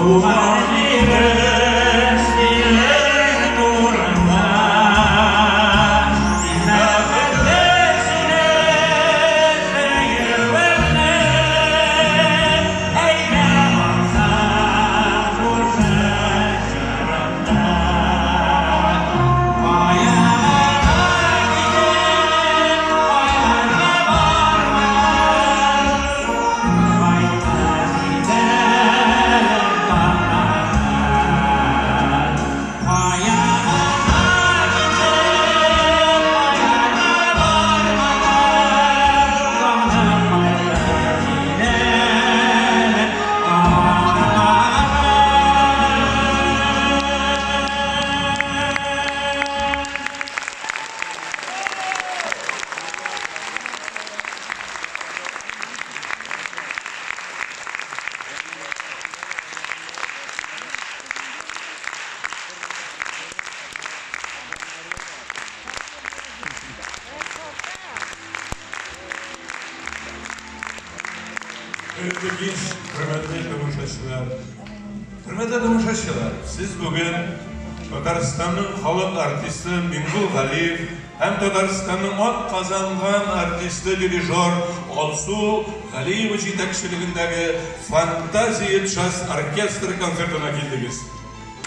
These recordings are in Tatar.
Туган җирем синең турында. Мин бәхетле сине сөюемне әйтә алсам шушы җырымда. Кая гына китеп, кайларга бармасын, кайтып җитәр таңнардан. Кая гына китеп, кайларга бармасын, сагынып кайтып җитәр таңнардан. Хөрмәтле кич, хөрмәтле тамашачылар. Хөрмәтле тамашачылар, сез бүген Татарстанның халык артисты Миңгул Галиев һәм Татарстанның атказанган артисты дирижер Алсу Галиева җитәкчелегендәге Фантазия джаз оркестры концертына килдегез.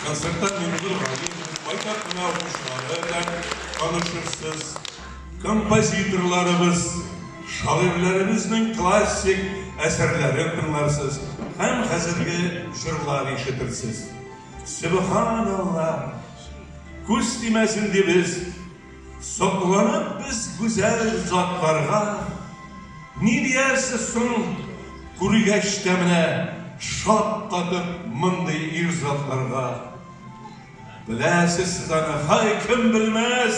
Концертта Миңгул Галиевның байтак кына укучылары белән танышырсыз. Композиторларыбыз, шагыйрьләребезнең классик әсәрләрен тыңларсыз һәм хәзерге җырлар ишетерсез. Сөбханалла! Күз тимәсен дибез, сокланып без гүзәл затларга. Ни диярсез соң, күргәч тә менә шаккатып мондый ир затларга. Беләсез сез аны, һай, кем белмәс,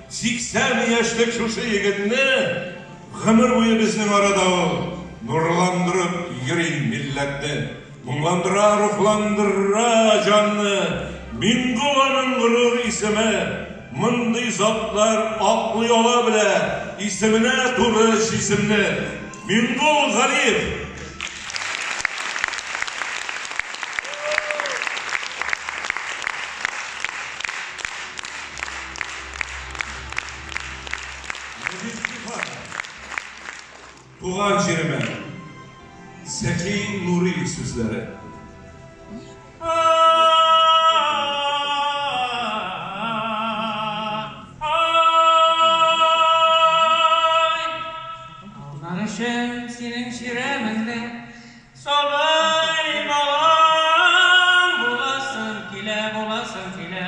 80 яшьлек шушы егетне гомер буе безнең арада ул нурландырып йөри милләтне. Моңландыра, рухландыра җанны. Миңгул аның горур исеме. Мондый затлар аклый ала белә исеменә туры җисемне. Миңгул Галиев. Нәҗип Сифатов. Туган җиремә. Зәки Нури сүзләре. Ай, алар өчен синең чирәмеңдә сабый балаң буласым килә, буласым килә.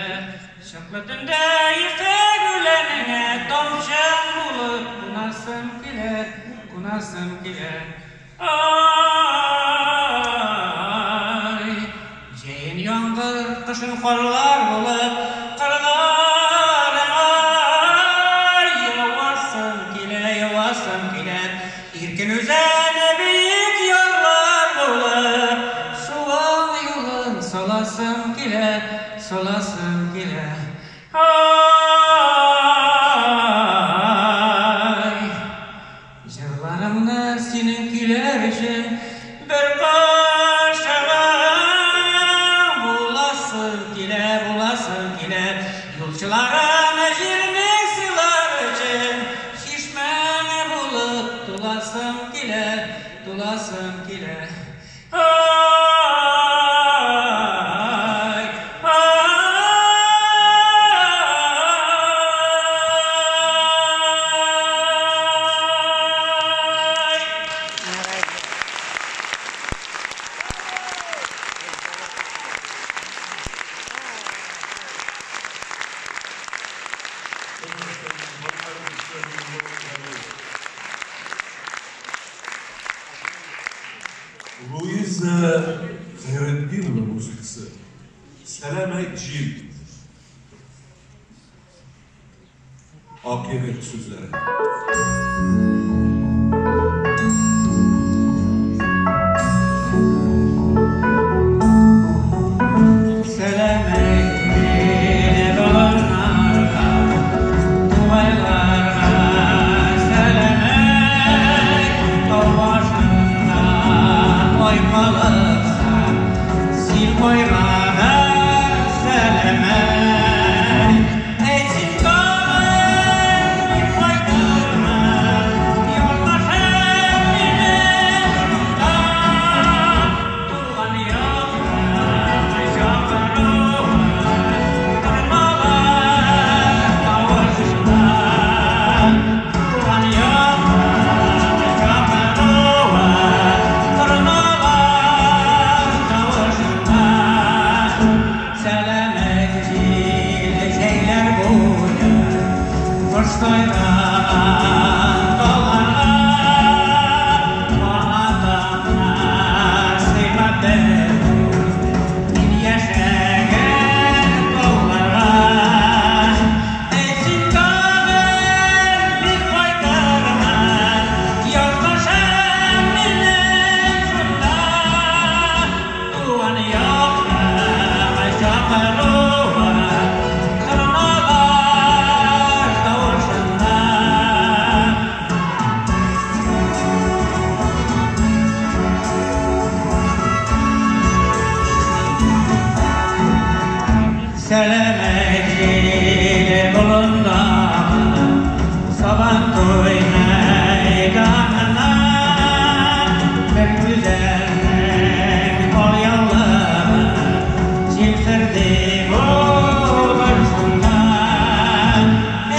Чыклы төндә ефәк үләнеңә тамчың булып кунасым килә, кунасым килә. Ай, җәен яңгыр, кышын карлар булып, кырларыңа явасым килә, явасым килә. Иркен үзәне биек ярлар булып, суың юлын саласым килә, саласым килә. Ай, җырларымны синең көйләр өчен бер кашыгың буласым килә, буласым килә. Юлчыларым җирнең сыйлар өчен чишмәң булып туласым килә, туласым килә. Ай, ай. Луиза Хәйретдинова музыкасы. Сәлам әйт җил. Ак егет сүзләре. Сәлам әйт мине болыннарга, тугайларга, сәлам әйт тау башында ай калыкса. Син Сәлам әйт болындагы Сабантуй мәйданына. Бер гүзәлнең алъяулыгы җилферди булыр шунда.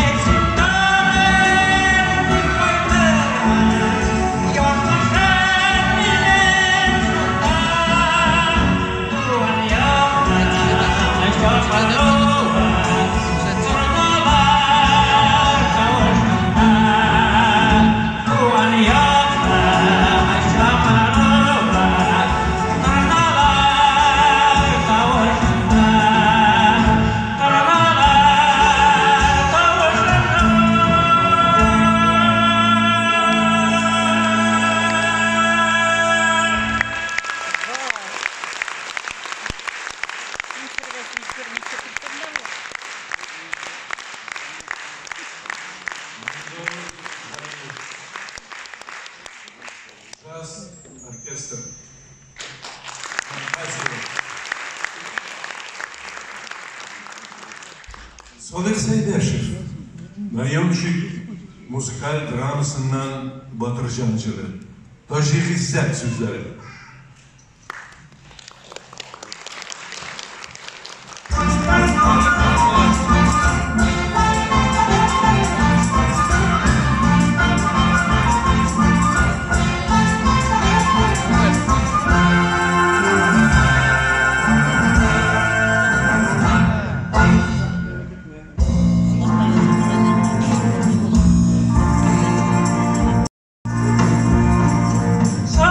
Әйтсен тагын, мин кайтырмын, язмышым минем шунда. Туган якның чакыруы торналар тавышында. Туган якның чакыруы торналар тавышында. Торналар тавышында. Джаз оркестр. Фантазия. Салих Сәйдәшев. Наемщик музыкаль драмасыннан Батырҗан җыры. Таҗи Гыйззәт сүзләре. Sağ ol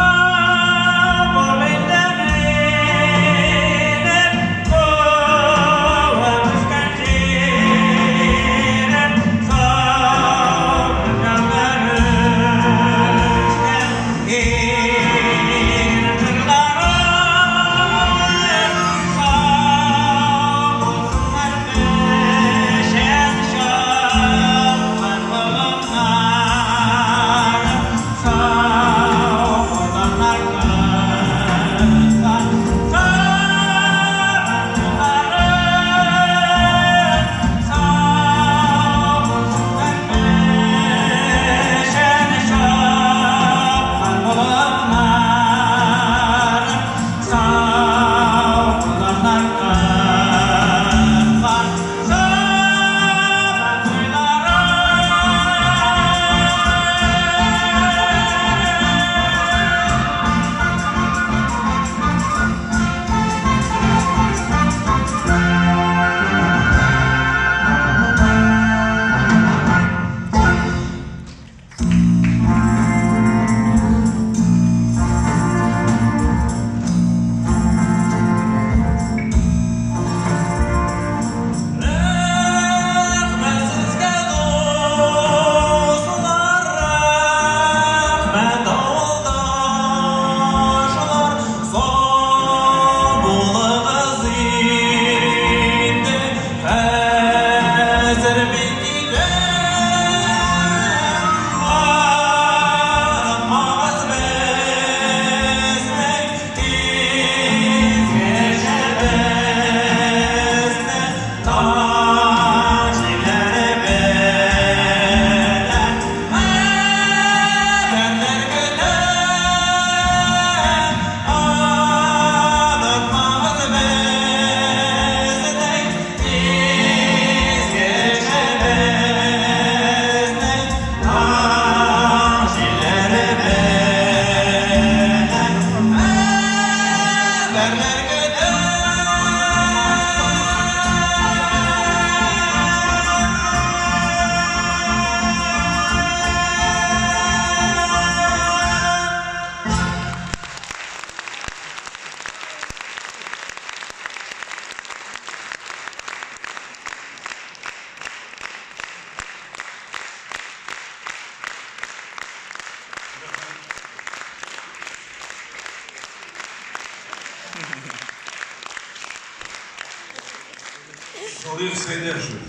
Салих Сәйдәшев,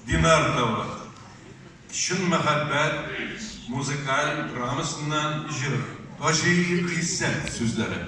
Динар тавы, Чын мәхәббәт музыкаль драмасыннан җыр, Таҗи Гыйззәт сүзләре.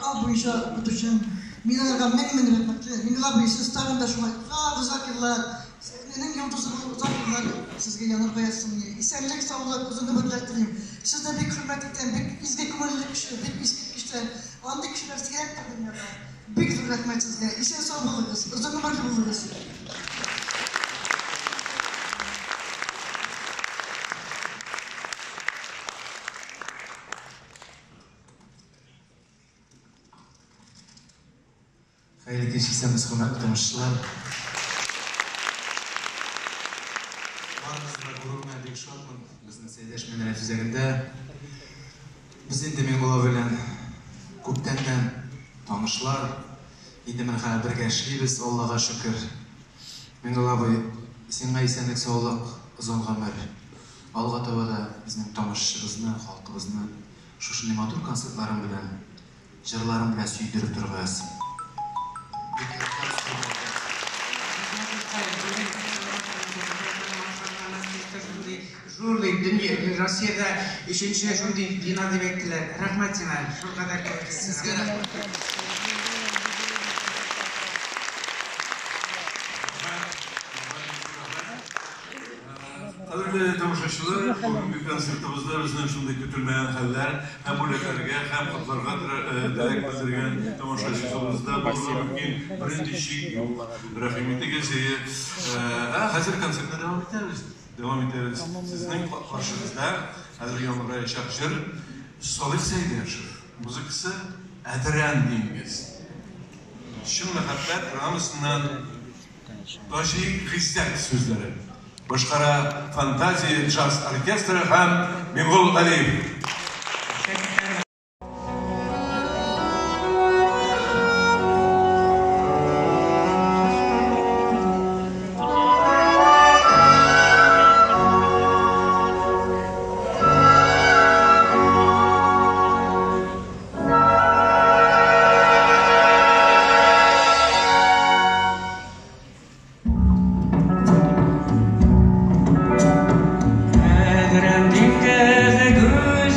Вокал буенча укытучым. Мин аларга мең-мең рәхмәтле. Миңнулла абый, сез тагын да шулай озак-озак еллар, сәхнәнең йолдызы булып озак еллар сезгә янырга язсын. Исәнлек, саулык, озын гомерләр телим. Сезне бик хөрмәт итәм, бик изге күңелле кеше, бик искиткеч. Андый кешеләр сирәктер дөньяда. Бик зур рәхмәт сезгә. Исән-сау булыгыз, озын гомерле булыгыз. Хәерле кич, исәнмесез, хөрмәтле тамашачылар. Барыгызны да күрүемә бик шатмын. Безнең Сәйдәш мәдәният үзәгендә без инде Миңгол абый белән күптәннән танышлар. Инде менә хәзер бергә эшлибез, Аллага шөкер. Миңгол абый, сиңа исәнлек, саулык, озын гомер. Алга таба да безнең тамашачыбызны, халкыбызны шушындый матур концертларың белән, җырларың белән сөендереп торырга язсын. Бик яратабыз, хөрмәт итәбез. Шундый дөнья, Россиядә өченче шундый бина дип әйттеләр. Рәхмәт сиңа, шулкадәр Сезгә рәхмәт. Кадерле тамашачылар, бүгенге концертыбызда безнең шундый көтелмәгән хәлләр һәм бүләкләргә һәм котларга теләк белдергән тамашачыбызда булырга мөмкин. Бернинди шик юк. Рәхим итегез. Ә хәзер концертны дәвам итәбез. Дәвам итәбез. Сезнең каршыгызда хәзер яңгыраячак җыр Салих Сәйдәшев музыкасы Әдрән диңгез. Чын мәхәббәт драмасыннан Таҗи Гыйззәт сүзләре. Башкара Фантазия джаз оркестры һәм Миңгол Галиев. Әдрән диңгезе гүзәл.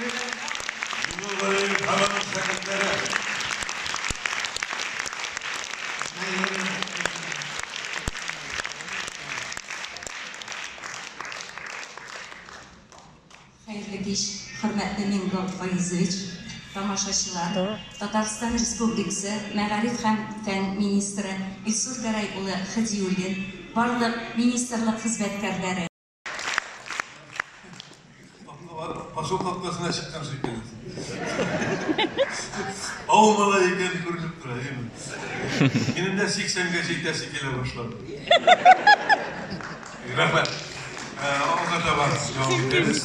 Миңгол Галиев һәм аның шәкертләре. Хәерле кич, хөрмәтле Миңгол Фаизович, тамашачылар, Татарстан Республикасы мәгариф һәм фән министры Илсур Гәрәй улы Хәдиуллин, барлык министрлык хезмәткәрләре. Басу капкасына чыккан шикелле. Ау малай икән күренеп тора, әйеме? Минем дә 80-гә җитәсе килә башлады. Рәхмәт. Алга таба дәвам итәбез.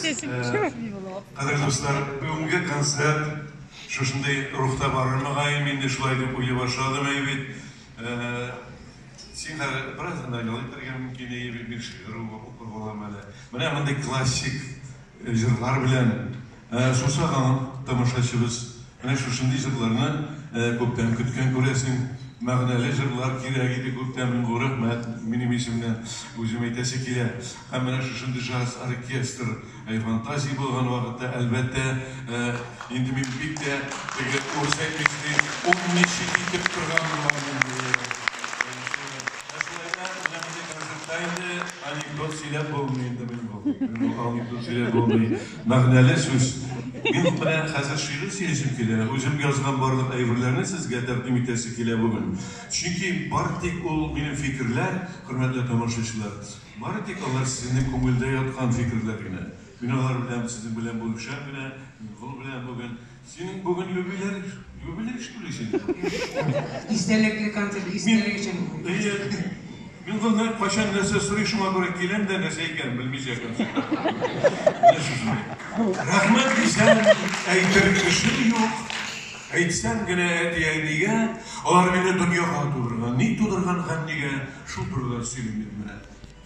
Кадерле дуслар, бүгенге концерт шушындый рухта барыр мөгаен, инде шулай дип уйлый башладым, әйе бит. Син хәзер бераз гына ял итәргә мөмкин, әйе бит, мин шигырь укып алам әле. Менә мондый классик җырлар белән сусаган тамашачыбыз. Менә шушындый җырларны күптән көткән күрәсең. Мәгънәле җырлар кирәк иде күптән. Миңгол, рәхмәт, минем исемнән үзем әйтәсе килә. Һәм менә шушындый джаз оркестр фантазия булган вакытта, әлбәттә, инде мин бик тә теге урыс әйтмешли, умничать итеп торган булам инде. Ә шулай да менә мондый концертта инде анекдот сөйләп булмый инде, Миңгол. Анекдот сөйләп булмый. Мәгънәле сүз. Мин менә хәзер шигырь сөйлисем килә. Үзем язган барлык әйберләрне сезгә тәкъдим итәсе килә бүген. Чөнки бары тик ул минем фикерләр, хөрмәтле тамашачылар, бары тик алар сезнең күңелдә яткан фикерләр генә. Мин алар белән сезнең белән бүлешәм генә, Миңгол белән бүген. Синең бүген юбилей, юбилей что ли синең? Истәлекле концерт, истәлек өчен. Әйе. Миңгол кайчан нәрсә сорый, шуңа күрә киләм дә нәрсә икәнен белмичә концертка. Менә шушындый. Рәхмәт дисәм, әйтер кешем юк. Әйтсәм генә әти-әнигә, алар мине дөньяга тудырган. Ник тудырган һәм нигә? Шул турыда сөйлим мин менә.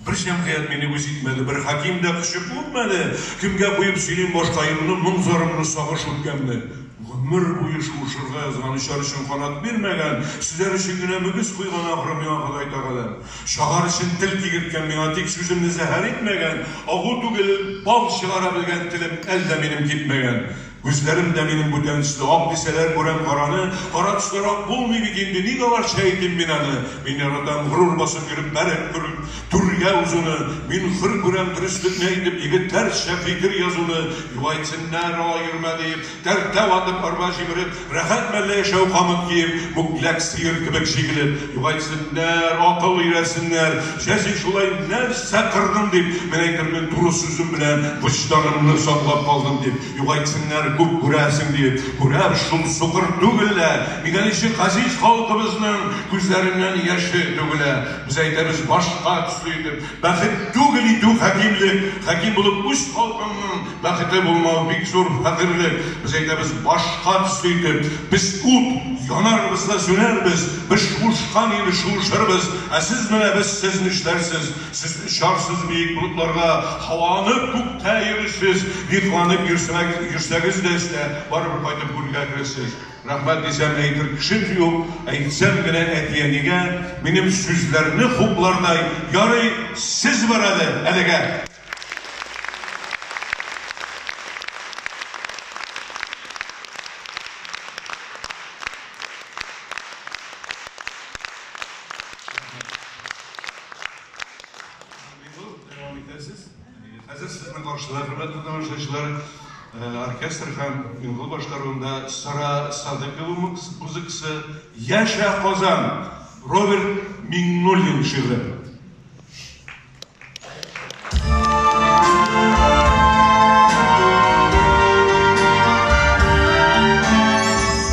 Бер җәмгыять мине үз итмәде, бер хаким дә кочып үпмәде. Кемгә куеп сөйлим башкаемны, моң-зарымны, сагыш үпкәмне. Гомер буе шуышырга язган, очар өчен канат бирмәгән, сөзәр өчен генә мөгез куйган ахры миңа Ходай Тәгаләм. Чагар өчен тел кигерткән миңа, тик сүземне зәһәр итмәгән, агу түгел, бал чыгара белгән телем әле дә минем кипмәгән. Күзләрем дә минем бүтән төсле, ак дисәләр күрәм караны, кара төсләр ак булмый бит инде, ник аларча әйтим мин аны? Мин яратам горур басып йөреп, бәреп күреп, түргә узуны, мин хөр күрәм дөреслекне әйтеп, егетләрчә фикер язуны, югайтсеннәр алай йөрмә диеп, тәртә ватып, арба җимереп, рәхәт мәллә яшәү камыт киеп, мүкләк сыер кебек җигелеп, югайтсеннәр, акыл өйрәтсеннәр, җә син шулай нәрсә кырдың дип, мин әйтермен туры сүзем белән, вөҗданымны саклап калдым дип. Югайтсеннәр, күп күрәсең диеп, күрәм шул сукыр түгел лә, микән ничек газиз халкыбызның күзләреннән яше түгелә. Без әйтәбез башка төсле итеп, бәхет түгел итү хакимлек, хаким булып үз халкыңның бәхете булмау бик зур фәкыйрьлек. Без әйтәбез башка төсле итеп, без ут, янарбыз да сүнәрбез, без шуышкан инде шуышырбыз, ә сез менә без сез нишләрсез? Сез очарсыз биек болытларга, һаваны күктә йөрерсез, ни кыланып йөрсәгез дә өстә, барыбер кайтып гүргә керерсез. Рәхмәт дисәм, әйтер кешем юк, әйтсәм генә әти-әнигә, минем сүзләрне хуплардай, ярый, сез бар әле, әлегә. Дәвам итәсез. Хәзер сезнең каршыда, хөрмәтле тамашачылар, оркестр һәм Миңгол башкаруында Сара Садыкова музыкасы Яшә Казан! Роберт Миңнуллин шигыре.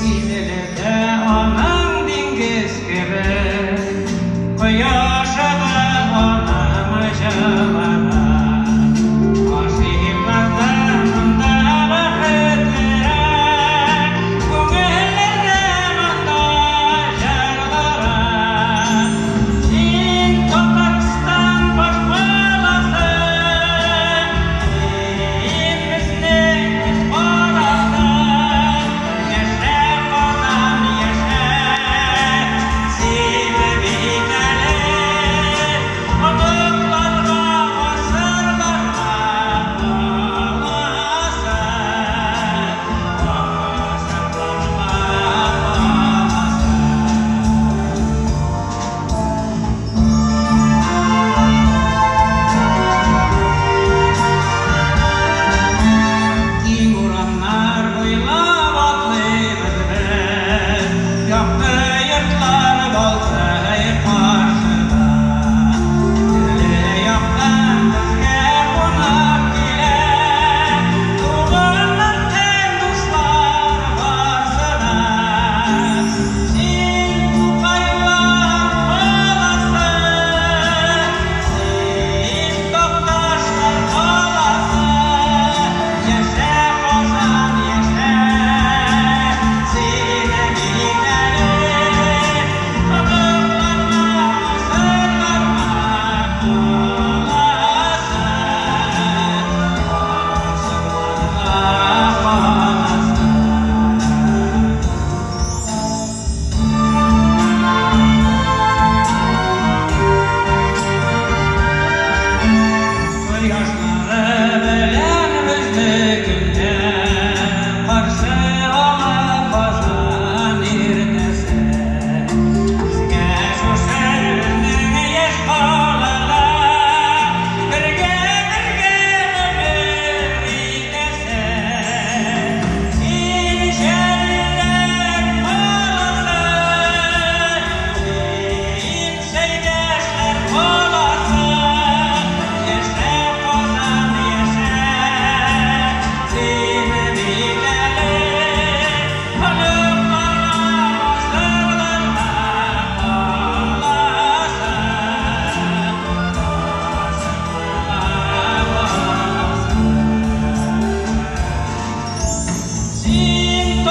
Иделе аның диңгез кебек, кояшы да аның җылына. Гашыйклар да монда бәхетлерәк, күңелләр дә монда җырлырак. Син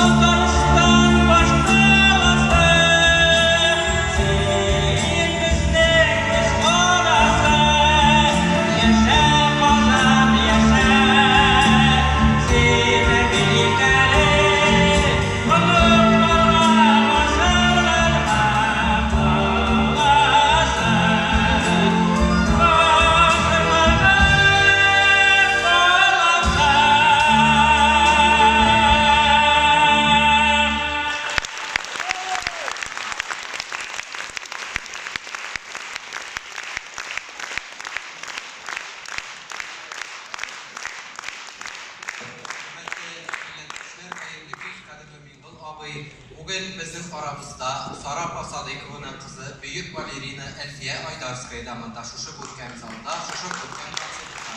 Татарстан башкаласы, син безнең күз карасы. Яшә, Казан, яшә, сине бит әле олугларга, гасырларга каласың. Гасырларга каласың. Хөрмәтле милләттәшләр, хәерле кич, кадерле Миңгол абый. Бүген безнең арабызда Сара апа Садыйкованың кызы, бөек балерина Әлфия Айдарская да монда, шушы күркәм залда, шушы күркәм концертта.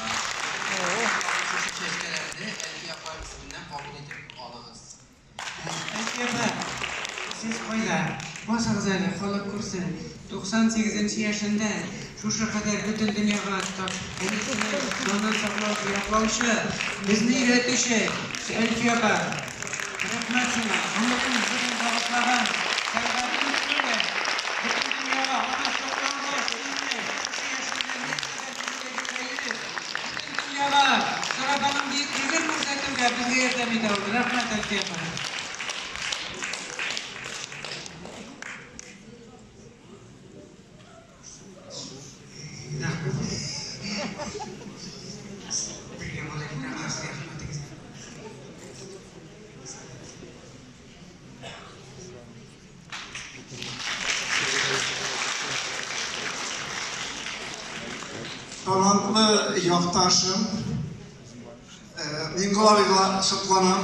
Шушы чәчкәләрне Әлфия апа исеменнән кабул итеп алыгыз. Әлфия апа, сез кайда? Басыгыз әле, халык күрсен. 98 яшендә шушы кадәр бөтен дөньяга әнисенең данын саклаучы, яклаучы, безне өйрәтүче Әлфия апа. Рәхмәт сиңа. Гомерен бөтен багышлаган, сәнгатьне үстергән, бөтен дөньяга ана соклангач, сине шушы яшендә никадәр күзәтергә йөреп, бөтен дөньяга Сара апаның бөеклеген күрсәтүгә безгә ярдәм итә ул. Рәхмәт, Әлфия апа. Рәхмәт. Бергә булыйк, рәхмәт сезгә, рәхмәтегезгә. Талантлы якташым, Миңгол абыйга сокланам.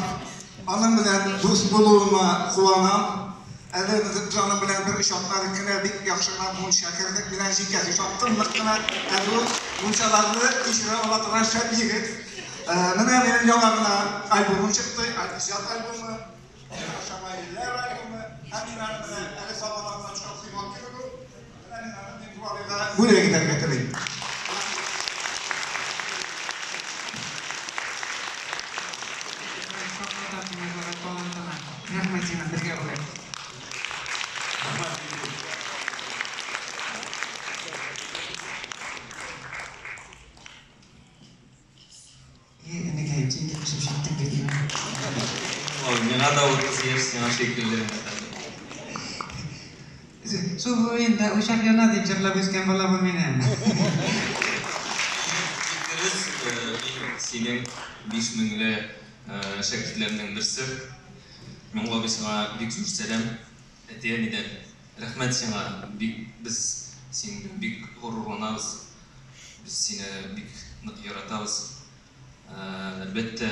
Аның белән дус булуыма куанам. Әле без аның белән бер өч атна элек кенә бик яхшы гына мунча кердек. Мин әле җилкәсе чаптым нык кына. Әле ул мунчаларны кичерә ала торган шәп егет. Менә минем яңа гына альбомым чыкты, иҗат альбомы, Шамаилләр альбомы. Һәм мин аны менә әле Сабадан гына шактый алып килдем. Менә мин аны Миңгол абыйга бүләк итәргә телим. Шаккатасың үзара талантына. Рәхмәт сиңа, бергә булыйк. Рәхмәт, Миңгол. И, энекәем, син дә үсеп җиттең бит инде. Ой, миңа да 30 яшь сиңа шикелле. Су буенда учак яна дип җырлап үскән бала бу минем. Бик дөрес, мин синең 5 меңле шәкертләрнең берсе. Миңгол абый, сиңа бик зур сәлам әти-әнидән. Рәхмәт сиңа, бик без синең белән бик горурланабыз. Без сине бик нык яратабыз. Әлбәттә,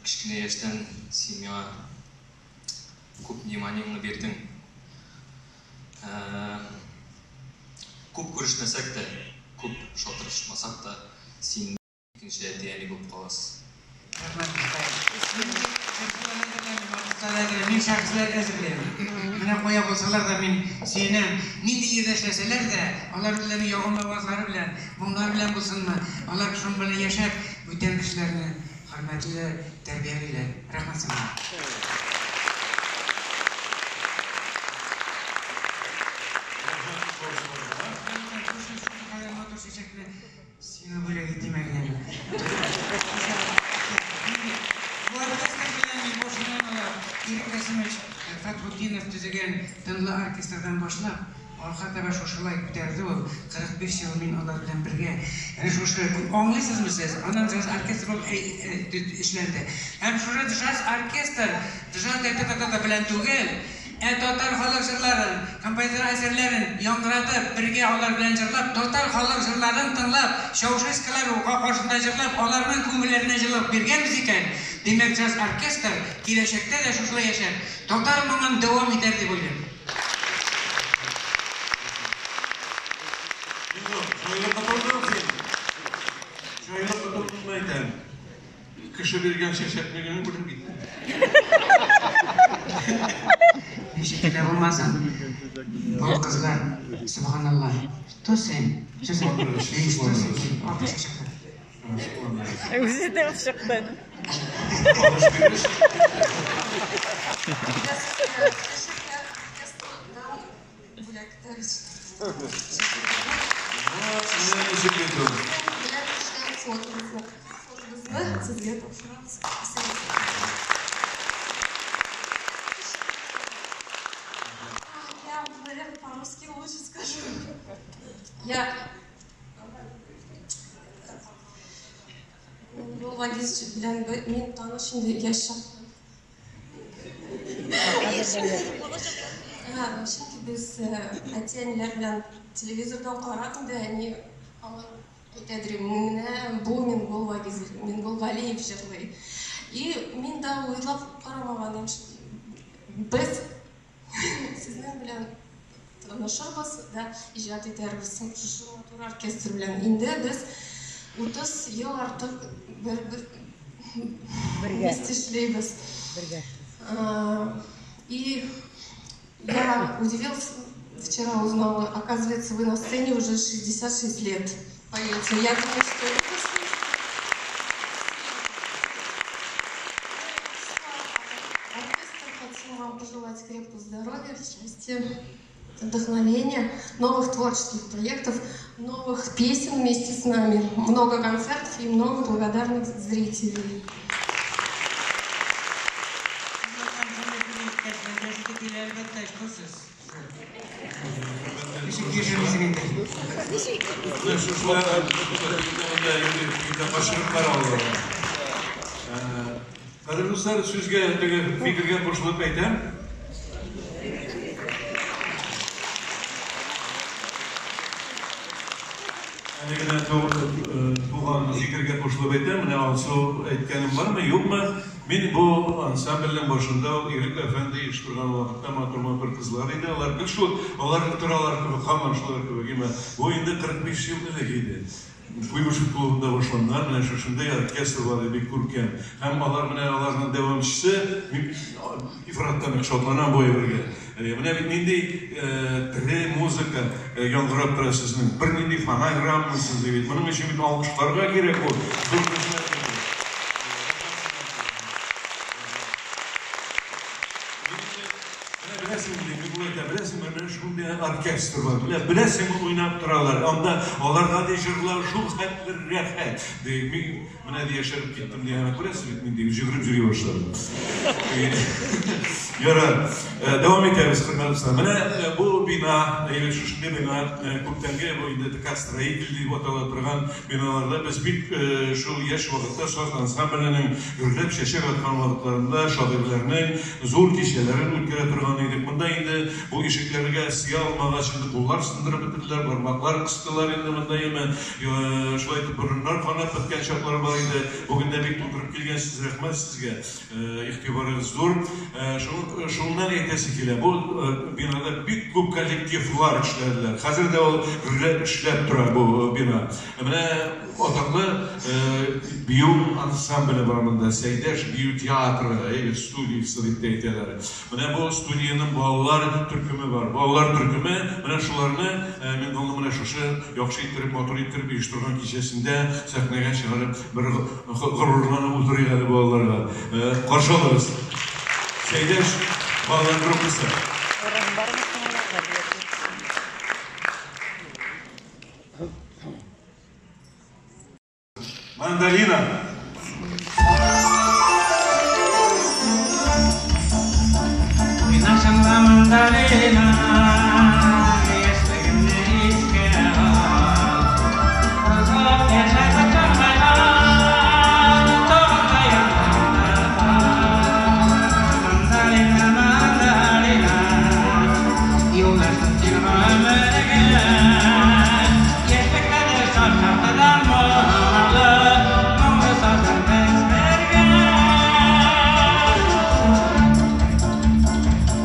кечкенә яшьтән син миңа күп вниманиеңне бирдең. Күп күрешмәсәк тә, күп шалтырашмасак та, син икенче әти-әни булып каласыз. Рәхмәт, Михаил. Мин бит җырчылар әзерләмим, артистлар әзерлим, мин шәхесләр әзерлим. Менә кая булсалар да мин сөенәм. Нинди җирдә эшләсәләр дә, алар үзләренең ягымлы авазлары белән, моңнары белән булсынмы, алар шуның белән яшәп, бүтән кешеләрне хөрмәтле, тәрбиялиләр. Рәхмәт сиңа. Шушы кадәр матур чәчәкне сиңа бүләк итим әле. Бу оркестр белән мин башыннан алып, Ирек Рәсимович Фәтхутдинов төзегән тынлы оркестрдан башлап, алга таба шушылай күтәрде ул. 45 ел мин алар белән бергә. Әнә шушы, аңлыйсызмы сез? Аннан джаз оркестр булып эшләнде. Һәм шушы джаз оркестр, джаз та-та-та-та белән түгел, ә татар халык җырларын, композитор әсәрләрен яңгыратып, бергә алар белән җырлап, татар халык җырларын тыңлап, Чаушескалар каршында җырлап, аларның күңелләренә җылылык биргәнбез икән, димәк, джаз оркестр киләчәктә дә шушылай яшәп, татар моңын дәвам итәр дип уйлыйм. Миңгол, җайлы котылдың син. Җайлы котылдың әйтәм. Кеше биргән чәчәкне генә бүлеп киттең. Ничек кенә булмасын, бу кызлар, сөбханалла, что син? Что син? Эй, что син? Ак чәчәкләр. Үзе дә чыкты. Алыш-биреш. Я Миңгол Вагизович белән мин таныш инде яшь чактан. Чөнки без әти-әниләр белән телевизордан карап инде әни һаман әйтәдер, менә бу Миңгол Вагизович, Миңгол Галиев җырлый. И мин дә уйлап карамаган идем. Без сезнең белән танышырбыз да иҗат итәрбез шушы матур оркестр белән. Инде без 30 ел артык бер вместе эшлибез. И я удивилась, вчера узнала, оказывается, вы на сцене уже 66 лет поете. Я думаю, что это оркестр. Хотим вам пожелать крепкого здоровья, счастья, вдохновения, новых творческих проектов, новых песен вместе с нами, много концертов и много благодарных зрителей. Кадерле дуслар, сүзгә теге фикергә кушылып әйтәм. Әле генә туган фикергә кушылып әйтәм. Менә Алсу әйткәнем бармы, юкмы? Мин бу ансамбльнең башында Ирек әфәнде оештырган вакытта матур-матур кызлар иде. Алар гел шул, алар торалар кебек, һаман шулар кебек. Имә, бу инде 45 ел элек иде. Куйбышев клубында башланган, менә шушындый оркестр бар иде, бик күркәм. Һәм алар менә аларның дәвамчысы, мин ифраттан бик шатланам бу әйбергә. Менә бит нинди тере музыка яңгырап тора сезнең. Бернинди фонограммасыз бит. Моның өчен бит алкышларга кирәк ул. Зур хезмәт. Беләсеңме, менә шундый оркестр бар. Менә беләсеңме, уйнап торалар. Анда аларга ди җырлар шул хәтле рәхәт. Ди, мин менә ди яшәреп киттем ди, әнә күрәсез бит, мин ди йөгереп йөри башладым. Ярар, дәвам итәбез, хөрмәтле дуслар. Менә бу бина, шушындый бина, күптәнге бу инде ТК строитель дип атала торган биналарда без бик шул яшь вакытта саз ансамбленең гөрләп чәчәк аткан вакытларында шагыйрьләрнең зур кичәләрен үткәрә торган идек. Монда инде бу ишекләргә сыя алмагач, инде куллар сындырып бетерделәр, бармаклар кыстылар инде монда име. Шулай итеп борыннар канап беткән чаклар бар иде. Бүген дә бик тутырып килгәнсез, рәхмәт сезгә. Игътибарыгыз зур. Шуннан әйтәсе килә, бу бинада бик күп коллективлар эшләделәр. Хәзер дә ул гөрләп эшләп тора бу бина. Менә атаклы бию ансамбле бар монда, Сәйдәш бию театры, студиясе дип тә әйтәләр. Менә бу студиянең балалар төркеме бар. Балалар төркеме, менә шуларны мин аны менә шушы яхшы иттереп, матур иттереп оештырган кичәсендә сәхнәгә чыгарып бер горурланып утырыйк әле балаларга. Каршы алыгыз. Сәйдәш балалар группасы. Мандолина. Уйнашыңда мандолина, яшьлегемне искә ал. Озак яшәп тормаган, тагын да яныңда кал. Мандолина, мандолина, юлдашым син гомергә. Яшьлектә шат-шаттыдан моңлы, моңлы сазың без бергә.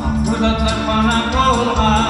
Акбүз атлар канат булган.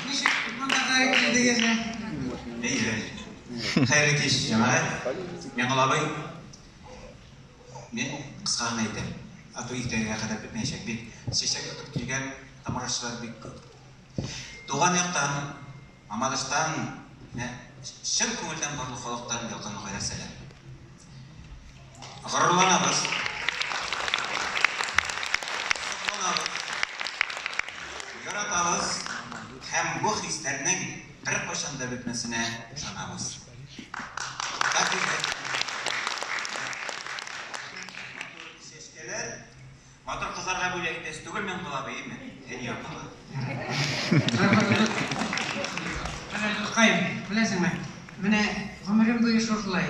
Ничек монда килдегез? Әйе. Хәерле кич, җәмәгать. Миңгол абый, мин кыска гына әйтәм. А то иртәгә кадәр бетмәячәк бит. Чәчәк тотып килгән тамашачылар бик күп. Туган яктан, Мамадыштан, менә чын күңелдән барлык халыктан ялкынлы кайнар сәлам. Горурланабыз. Сокланабыз. Яратабыз һәм бу хисләрнең беркайчан да бетмәсенә ышанабыз. Чәчкәләр матур кызларга бүләк итәсе түгел Миңгол абый, әйме? Фәния апага. Менә, дускаем, беләсеңме, менә гомерем буе шушылай.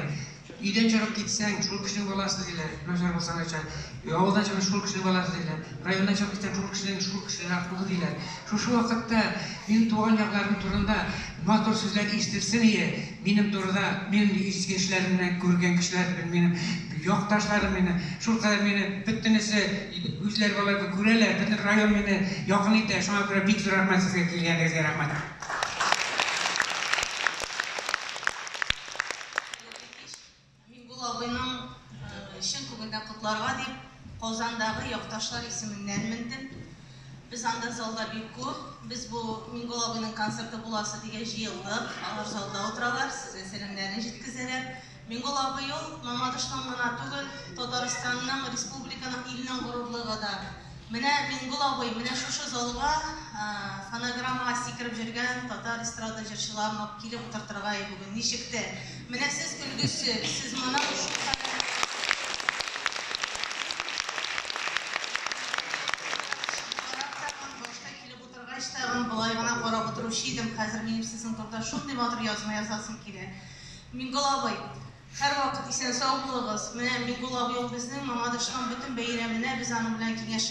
Өйдән чыгып китсәң, шул кешенең баласы диләр, начар булса начар. Авылдан чыгып, шул кешенең баласы диләр. Районнан чыгып китсәң, шул кешенең, шул кешенең улы диләр. Шушы вакытта минем туган якларым турында матур сүзләр ишетелсен ие. Минем турыда, минем изге эшләремне күргән кешеләр, минем якташларым мине, шулкадәр мине бөтенесе үзләре алай күрәләр, бөтен район мине якын итә. Шуңа күрә бик зур рәхмәт сезгә, килгәнегезгә рәхмәт. Миңгол абыйның чын күңелдән котларга дип Казандагы якташлар исеменнән мендем. Без анда залда бик күп. Без бу Миңгол абыйның концерты буласы дигән җыелдык. Алар залда утыралар, сезгә сәламнәрен җиткезәләр. Миңгол абый ул Мамадышның гына түгел, Татарстанның, республиканың, илнең горурлыгы да. Менә Миңгол абый, менә шушы залга фонограммага сикереп йөргән татар эстрада җырчыларын алып килеп утыртырга бүген ничек тә. Менә сез өлгесе, сез моның шулкадәр башта килеп утыргач тагын болай гына карап утыручы идем. Хәзер минем сезнең турыда шундый матур язма язасым килә. Миңгол абый, һәрвакыт исән-сау булыгыз. Менә Миңгол абый ул безнең Мамадышның бөтен бәйрәменә без аның белән киңәш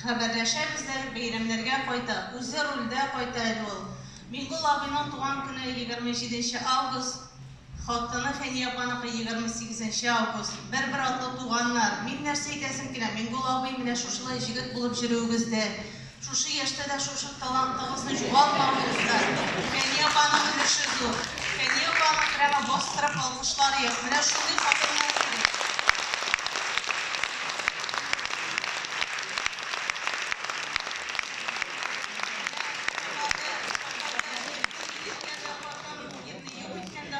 хәбәрләшәбез дә, бәйрәмнәргә кайта. Үзе рульдә кайта әле ул. Миңгол абыйның туган көне 27 август, хатыны Фәния апаныкы 28 август. Бер-бер атлы туганнар. Мин нәрсә әйтәсем килә? Миңгол абый, менә шушылай җегет булып йөрүегездә, шушы яшьтә дә шушы талантыгызны югалтмавыгызда Фәния апаның өлеше зур. Фәния апаны прямо бастырып алкышлар юк. Менә шундый хатыннар кирәк.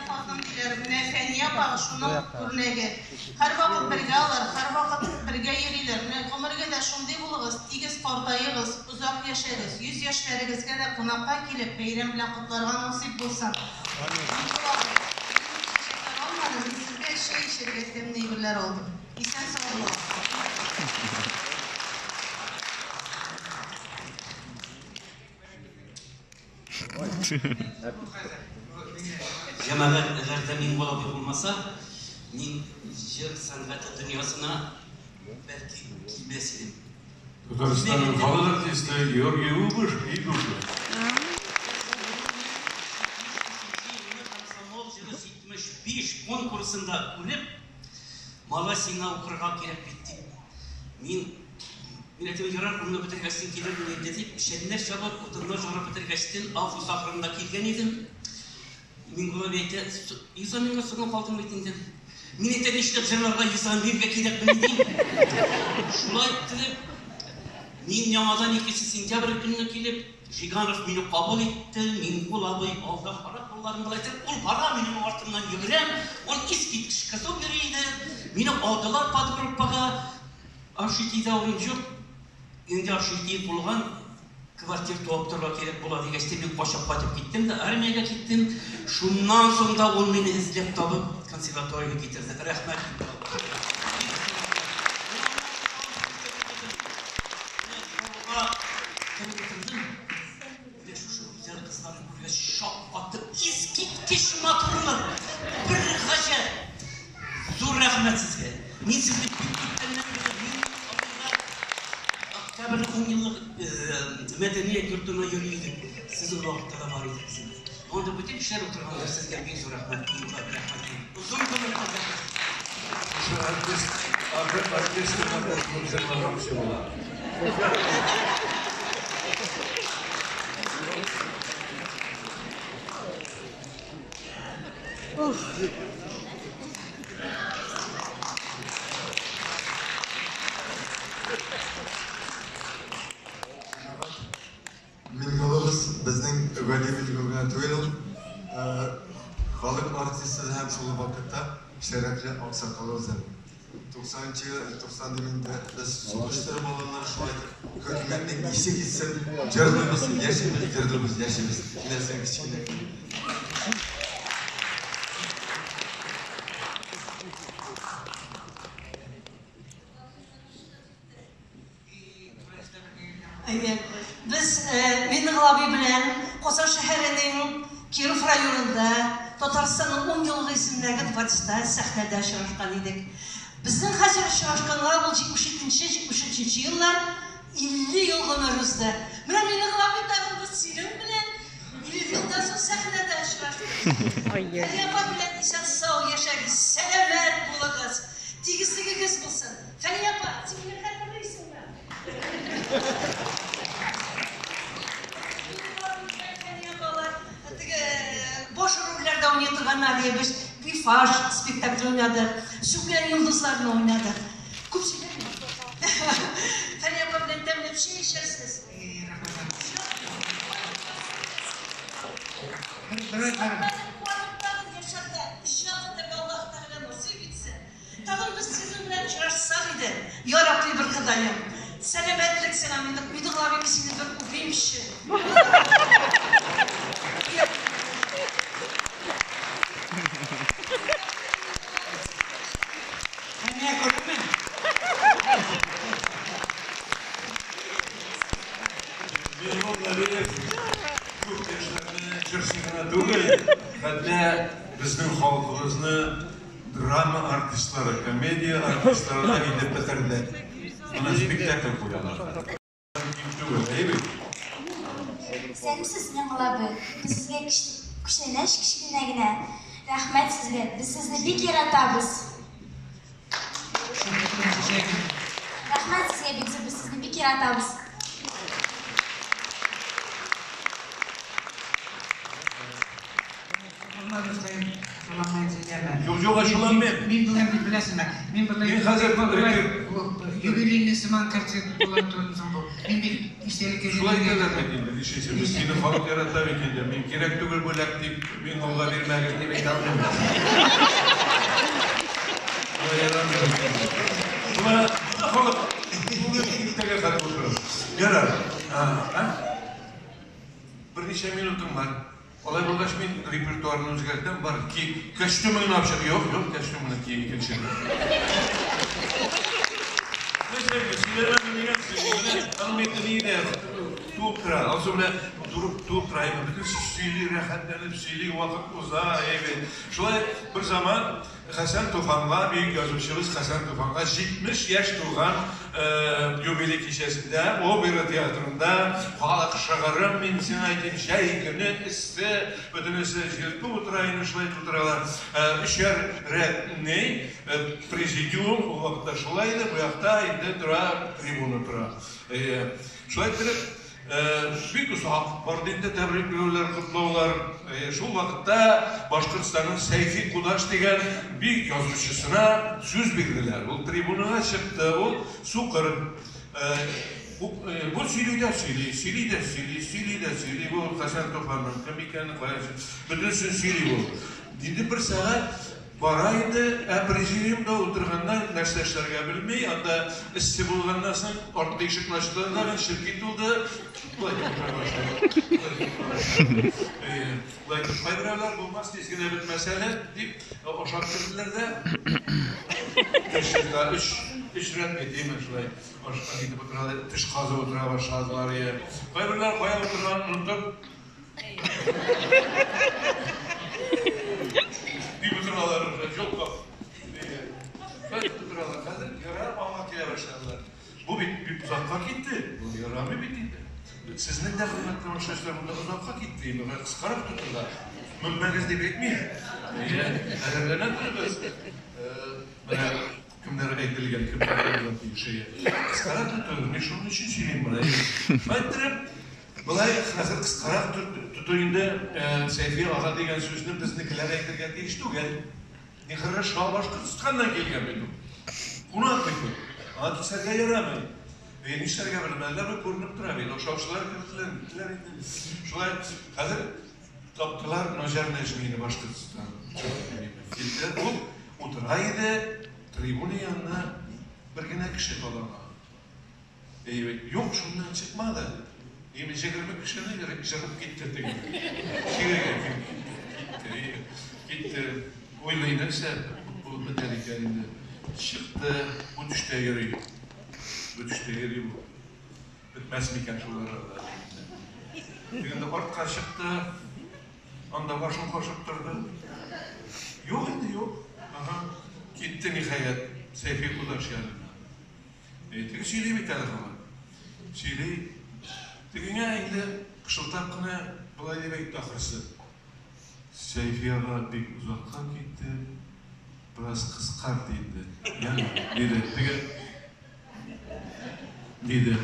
Хатын диләр. Менә Фәния апа шуның үрнәге. Һәрвакыт бергә алар, һәрвакыт бергә йөриләр. Менә гомергә дә шундый булыгыз, тигез картаегыз, озак яшәгез. 100 яшьләрегезгә дә кунакка килеп, бәйрәм белән котларга насыйп булсын. Миңгол абый, мин чәчәкләр алмадым, мин сезгә чәй эчәргә тәмле әйберләр алдым. Исән-сау булыгыз. Җәмәгать, әгәр дә Миңгол абый булмаса, мин җыр сәнгате дөньясына бәлки килмәс идем. Татарстанның халык артисты Георгий Убыш Игушев. Комсомол җыры 75 конкурсында күреп, малай, сиңа укырга кирәк бит дип. Мин әйтәм, ярар, унны бетергәчтен килермен инде дип, печәннәр чабып, утыннар жарып бетергәчтен август ахырында килгән идем. Миңгол абый әйтә, экзаменга соңга калдың бит инде. Мин әйтәм, нишләп җырларга экзамен бирергә кирәкмени дим. Шулай иттереп, мин яңадан 2 сентябрь көнне килеп, Жиганов мине кабул итте, Миңгол абый алдан бара, кулларын болай итеп, ул бара, мин аның артыннан йөгерәм, ул искиткеч кызу йөри иде. Мине алдылар подгруппага, общежитиедә урын юк. Инде общежитие булган, квартира табып торырга кирәк була дигәч тә, мин качып кайтып киттем дә, армиягә киттем. Шуннан соң да ул мине эзләп табып, консерваториягә китерде. Рәхмәт. Кереп утырдым. Менә шушы гүзәл кызларны күргәч, шаккатып, искиткеч матурлык. Бер гаҗәп. Зур рәхмәт сезгә. Мин сезне бик күптәннән беләм. Мин абыйга Октябрьнең 10 еллык мәдәният йортына йөри идек. Сезнең вакытта да бар идек без. Анда бөтен кешеләр утыргандыр. Сезгә бик зур рәхмәт. Рәхмәт. Озын гомер Шушы оркестрга кушылып җырлаган кеше була. Миңгулыбыз безнең гади Миңгул генә түгел ул. Халык артисты һәм шул ук вакытта шәрәфле аксакалыбыз да. 90 нчы ел, 90 дим инде, без сугыш чоры балалары шулай итеп, хөкүмәтнең исе китсен, җырлыйбыз, яшибез, җырлыйбыз, яшибез. Менә сиңа кечкенә. Әйе. Без Миңнегол абый белән Казан шәһәренең Киров районында Татарстанның 10 еллыгы исемендәге дворцта сәхнәдә очрашкан идек. Безнең хәзер очрашканга ул 72 нче, 73 нче еллар, 50 ел гомер узды. Менә Миңнегол абый тагын без синең белән 50 елдан соң сәхнәдә очраштык. Хәния апа белән исән-сау яшәгез, сәламәт булыгыз, тигезлегегез булсын. Хәния апа, син мине хәтерлисеңме? Теге баш рольләрдә уйный торганнар иде. Без Бифаш спектакль уйнадык, Сүкән йолдызларны уйнадык. Күп сөйләмим. Фәния апа белән тәмләп чәй эчәрсез. Яшәргә, иҗат итәргә Аллаһ Тәгалә насыйп итсен. Тагын без сезнең белән очрашсак иде, я Рабби бер Ходаем. Сәламәтлек сиңа, Миңнегол абый, мин сине бер үбимче. Хәния күрдеңме? Миңнегол Галиев күп яшьләрне җырчы гына түгел, хәтта безнең халкыбызны Драма артистлары, комедия артистлары да инде бетерде. Менә спектакль куялар. Ким түгел, әйе бит? Исәнмесез, Миңгол абый. Без сезгә күчтәнәч кечкенә генә. Рәхмәт сезгә. Без сезне бик яратабыз. Рәхмәт сезгә бик зур. Без сезне бик яратабыз. Юк, юк, ачуланмыйм. Мин бүген бит беләсеңме? Мин болай Мин хәзер юбилейный сыман концерт була түгелме соң бу? Мин бит истәлеккә Шулай итәләр бит инде, нишлисең, без сине халык ярата бит инде. Мин кирәк түгел бүләк дип, мин алга бирмәгез дип әйтә алмыйм. Шулай ярамый бит инде. Шулай халык бүген иртәгә хәтле утырыр. Ярар. А? Берничә минутың бар. Алай булгач, мин репертуарны үзгәртәм, бар, ки, костюмыңны алып чык. Юк, юк, костюмыңны ки икенче. Нәрсә инде, сөйләмәдем дигәнсең, менә аның бит ни дә туып тора. Алсу менә туып туып тора, бөтен сөйли, рәхәтләнеп сөйли, вакыт уза, әйбәт. Шулай бер заман Хәсән Туфанга, бөек язучыбыз Хәсән Туфанга 70 яшь тулган юбилей кичәсендә опера театрында халык шыгрым, мин сиңа әйтим, җәй көне эссе, бөтенесе җилпеп утыра инде, шулай тутыралар. Өчәр рәтне президиум, ул вакытта шулай иде, бу якта инде тора, трибуна тора. Шулай иттереп, Бик озак барды инде тәбрикләүләр, котлаулар. Шул вакытта Башкортстанның Сәйфи Кудаш дигән бик язучысына сүз бирделәр. Ул трибунага чыкты, ул сукыр. Бу сөйли дә сөйли, сөйли дә сөйли, сөйли дә сөйли. Бу Хәсән Туфанның кем икәнен, кая бөтенесен сөйли ул. Инде бер сәгать Бара инде, ә президиумда утырганнар нәрсә эшләргә белми, анда эссе булганнан соң арткы ишекне ачтылар да, черки тулды, болай итеп утыра башлады. Болай итеп кайберәүләр булмас, тиз генә бетмәс әле, дип ашап керделәр дә, өч, өч рәт бит, димме, шулай ашкан итеп утыралар, теш казып утыра башладылар. Кайберләр кая утырганын онытып, Дип утыралар уже, җолкып. Шулай итеп утыралар. Хәзер ярар аңа килә башладылар. Бу бит бик озакка китте. Бу ярамый бит инде. Сезнең дә, хөрмәтле тамашачылар, монда озакка китте. Инде кыскарак тотырга. Менмәгез дип әйтмим. Әйе, әзерләнә торыгыз. Менә кем кемнәр әйтелгән, кемнәр әйтелгән тиеш. Кыскарак тоту, мин шуның өчен сөйлим моны. Әйттереп, болай хәзер кыскарак тоту инде Сәйфи ага дигән сүзне безнекеләр әйтергә тиеш түгел. Нехорошо, Башкортстаннан килгән бит ул. Кунак бит ул. Аңа кисәргә ярамый. Нишләргә белмәделәр, күренеп тора бит. Ошаучылар керделәр, киттеләр инде. Шулай хәзер таптылар Наҗар Нәҗмине Башкортстан. Килде, ул утыра иде, трибуна янына бер генә кеше калган. Юк, шуннан чыкмады. Инде 20 кешене җырып китте теге. Кирегә китте. Китте. Уйлый нәрсә булып бетәр икән инде. Чыкты, бу төштә йөри. Бу төштә йөри бу. Бетмәс микән шул арада. Тегендә артка чыкты. Анда башын кашып торды. Юк инде, юк. Ага. Китте ниһаять Сәйфи Кудаш янына. Теге сөйли бит әле һаман. Сөйли. Тегеңә инде пышылдап кына болай дип әйтте ахрысы. Сәйфи ага бик озакка китте. Бераз кыскарт инде. Яме, диде. Теге диде.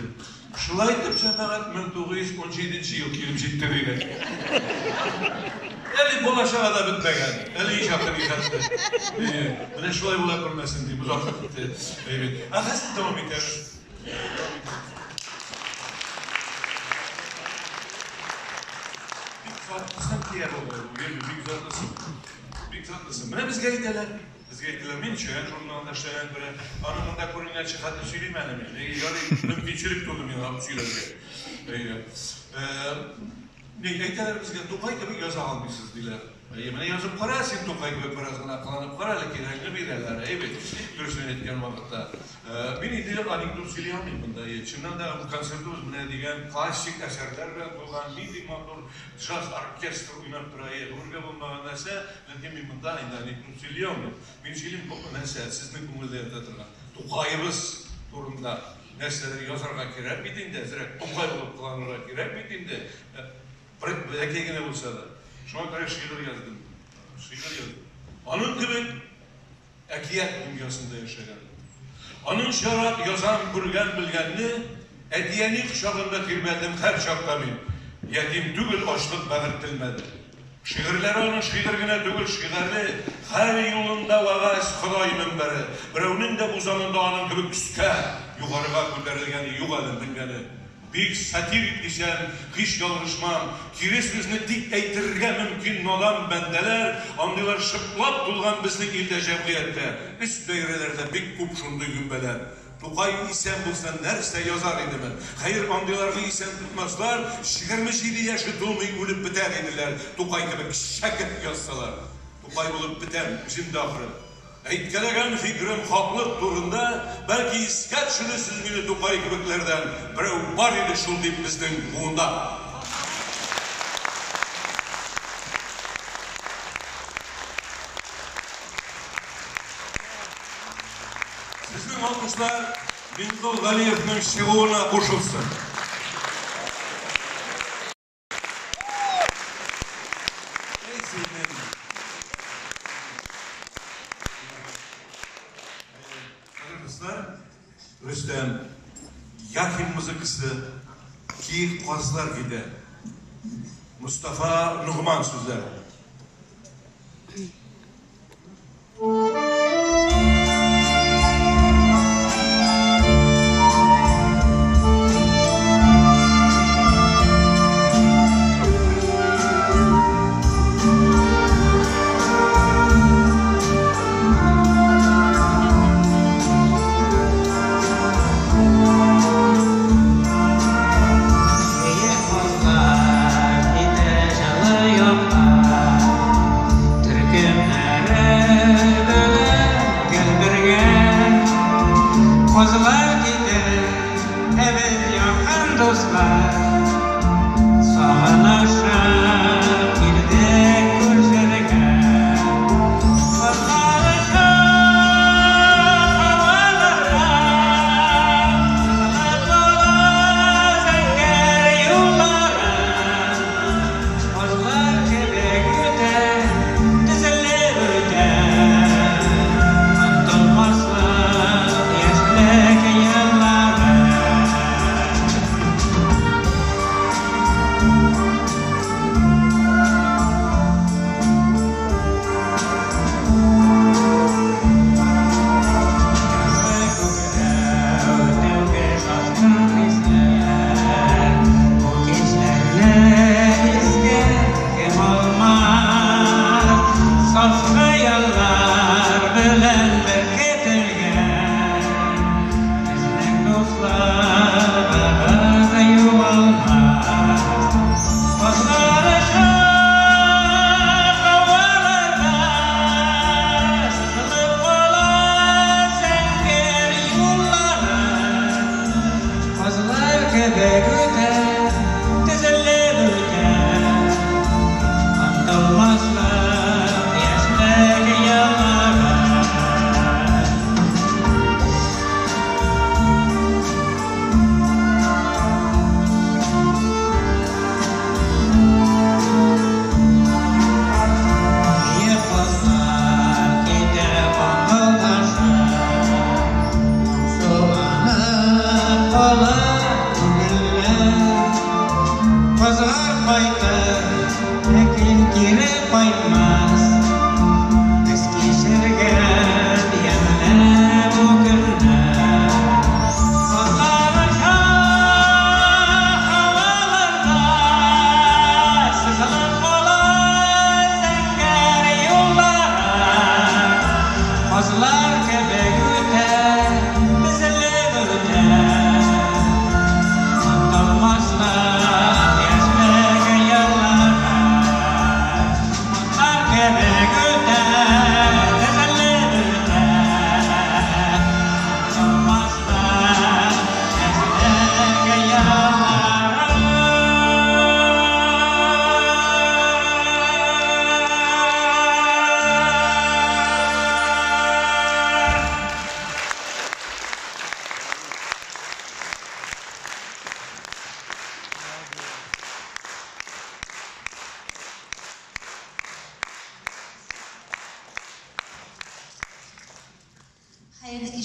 Шулай итеп, җәмәгать 1917 ел килеп җитте диде. Әле бала чага да бетмәгән. Әле иҗаты нихәтле. Менә шулай була күрмәсен дип озакка китте. Әйбәт. Ә хәзер дәвам итәбез. Бик затлысың кия булды. Бик затлысың. Бик затлысың. Менә безгә әйтәләр. Безгә әйтәләр, мин Чаян журналында эшләгән бере. Аны монда күренгәнче хәтле сөйлим әле мин. Ярый, мөмкинчелек туды миңа сөйләргә. Ни әйтәләр безгә, Тукай кебек яза алмыйсыз, диләр. Әйе, менә язып кара син Тукай кебек бераз гына кыланып кара әле, кирәкне бирәләр, әйе бит, дөресен әйткән вакытта. Мин инде анекдот сөйли алмыйм монда. Чыннан да бу концертыбыз менә дигән классик әсәрләр белән тулган, нинди матур джаз оркестр уйнап тора, әйе, гомергә булмаган нәрсә, ләкин мин монда инде анекдот сөйли алмыйм. Мин сөйлим нәрсә, сезнең күңелдә ята торган Тукаебыз турында нәрсәдер язарга кирәк бит инде, әзрәк Тукай булып кыланырга кирәк бит инде. Бер бәләкәй генә булса да. Шуңа күрә шигырь яздым. Шигырь яздым. Аның кебек әкият дөньясында яшәгән. Аныңчарак язам күргән-белгәнне, әти-әни кочагында тирбәлдем һәр чакта мин. Ятим түгел, ачлык бәгырь телмәде. Шигырьләре аның шигырь генә түгел, шигарьле, һәр юлында вәгазь, Ходай мөнбәре. Берәүнең дә бу заманда аның кебек өскә, югарыга күтәрелгәне юк әле, менгәне. Бик сатирик дисәм, һич ялгышмам. Кире сүзне тик әйтергә мөмкин надан бәндәләр, андыйлар шыплап тулган безнең илдә җәмгыятьтә. Өс даирәләрдә бик күп шундый гөмбәләр. Тукай исән булса нәрсә язар идеме? Хәер, андыйларны исән тотмаслар, 27 яше тулмый үлеп бетәр иделәр, Тукай кебек шәкерт язсалар. Тукай булып бетәм үзем дә ахры. Әйткәләгән фикерем хаклык турында, бәлки искә төшерерсез мине Тукай кебекләрдән берәү бар иде шул дип безнең буында. Сезнең алкышлар Миңгол Галиевның чыгуына кушылсын. Рөстәм Яхин музыкасы Киек казлар китә. Мостафа Ногман сүзләре.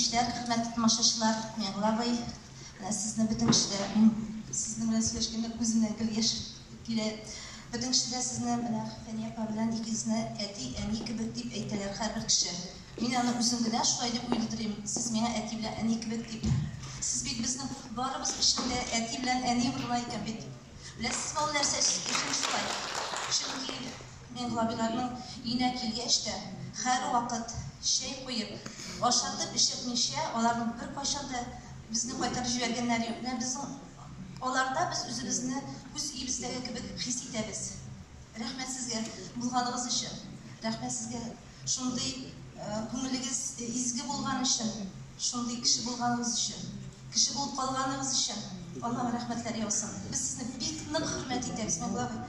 кичләр, хөрмәтле тамашачылар, Миңгол абый. Менә сезне бөтен кеше дә, мин сезнең белән сөйләшкәндә күземнән гел яшь килә. Бөтен кеше дә сезне менә Фәния апа белән икегезне әти, әни кебек дип әйтәләр һәрбер кеше. Мин аны үзем генә шулай дип уйлыйдыр идем, сез миңа әти белән әни кебек дип. Сез бит безнең барыбыз өчен дә әти белән әни урынына икән бит. Беләсезме ул нәрсә өчен шулай? Чөнки Миңгол абыйларның өенә килгәч тә, һәрвакыт чәй куеп, ашатып эчертмичә, аларның беркайчан да безне кайтарып җибәргәннәре юк. Менә безнең аларда без үзебезне үз өебездәге кебек хис итәбез. Рәхмәт сезгә булганыгыз өчен. Рәхмәт сезгә шундый күңелегез изге булган өчен, шундый кеше булганыгыз өчен. Кеше булып калганыгыз өчен Аллаһ рәхмәтләр яусын. Без сезне бик нык хөрмәт итәбез, Миңгол абый.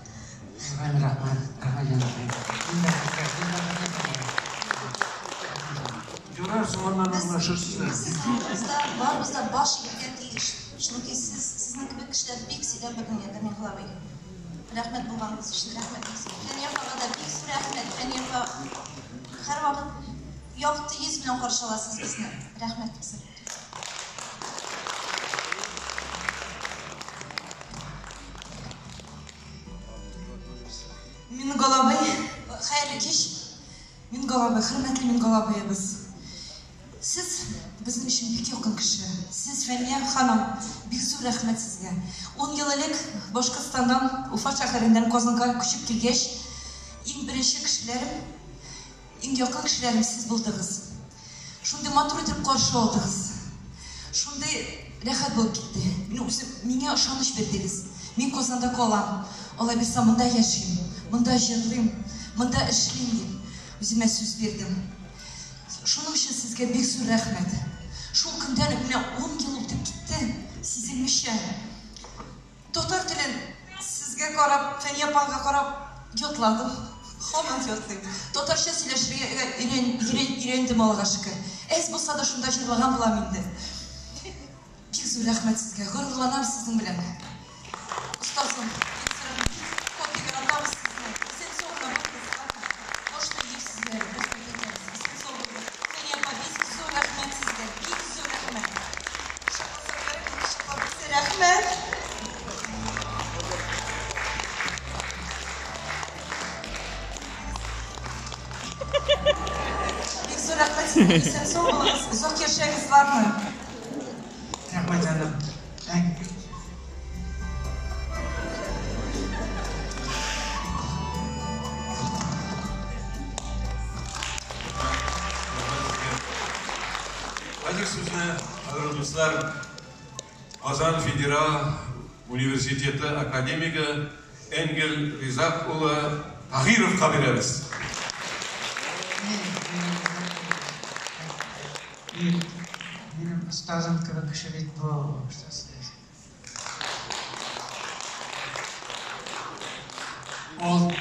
Рәхмәт, рәхмәт, рәхмәт, җаныкай. Мин бәхетле, мин бәхетле. Ярар, соңыннан аңлашырсызлар. Без сезнең алдыгызда барыбыз да баш ияргә тиеш. Чөнки сез, сезнең кебек кешеләр бик сирәк бу дөньяда, Миңгол абый. Рәхмәт булганыгыз өчен, рәхмәт. Фәния апага да бик зур рәхмәт. Фәния апа һәрвакыт якты йөз белән каршы аласыз безне. Рәхмәт бик зур. Мингол абый, хәерле кич. Мингол абый, хөрмәтле Мингол абыебыз. Сез безнең өчен бик якын кеше. Сез, Фәния ханым, бик зур рәхмәт сезгә. Ун ел элек Башкортстаннан, Уфа шәһәреннән Казанга күчеп килгәч, иң беренче кешеләрем, Иң якын кешеләрем сез булдыгыз. Шундый матур итеп каршы алдыгыз. Шундый рәхәт булып китте. Мин үзем, миңа ышаныч бирдегез. Мин Казанда калам. Алай булса, монда яшим, монда җырлыйм, монда эшлим дип, үземә сүз бирдем. Шуның өчен сезгә бик зур рәхмәт. Шул көндән үк менә ун ел үтеп китте, сизелмичә. Татар телен сезгә карап, Фәния апага карап ятладым. Һаман ятлыйм. Татарча сөйләшергә өйрәндем, Аллага шөкер. Әз булса да шунда җырлаган булам инде. Бик зур рәхмәт сезгә. Горурланам сезнең белән. Остазым, бик зур рәхмәт. Бик каты яратабыз сезне. Исән-сау гына булыгыз. Башны иеп сезгә рәхмәт әйтәбез. Исән-сау булыгыз. Фәния апа, бик зур рәхмәт сезгә. Бик зур рәхмәт. Рәхмәт. Бик зур рәхмәт сезгә. Исән-сау булыгыз. Озак яшәгез, бармы? Рәхмәт, җаным. Хәзер сүзне, кадерле дуслар, Казан федераль университеты академигы Энгель Ризат улы Таһировка бирәбез. Минем остазым кебек кеше бит бу. Что сказать.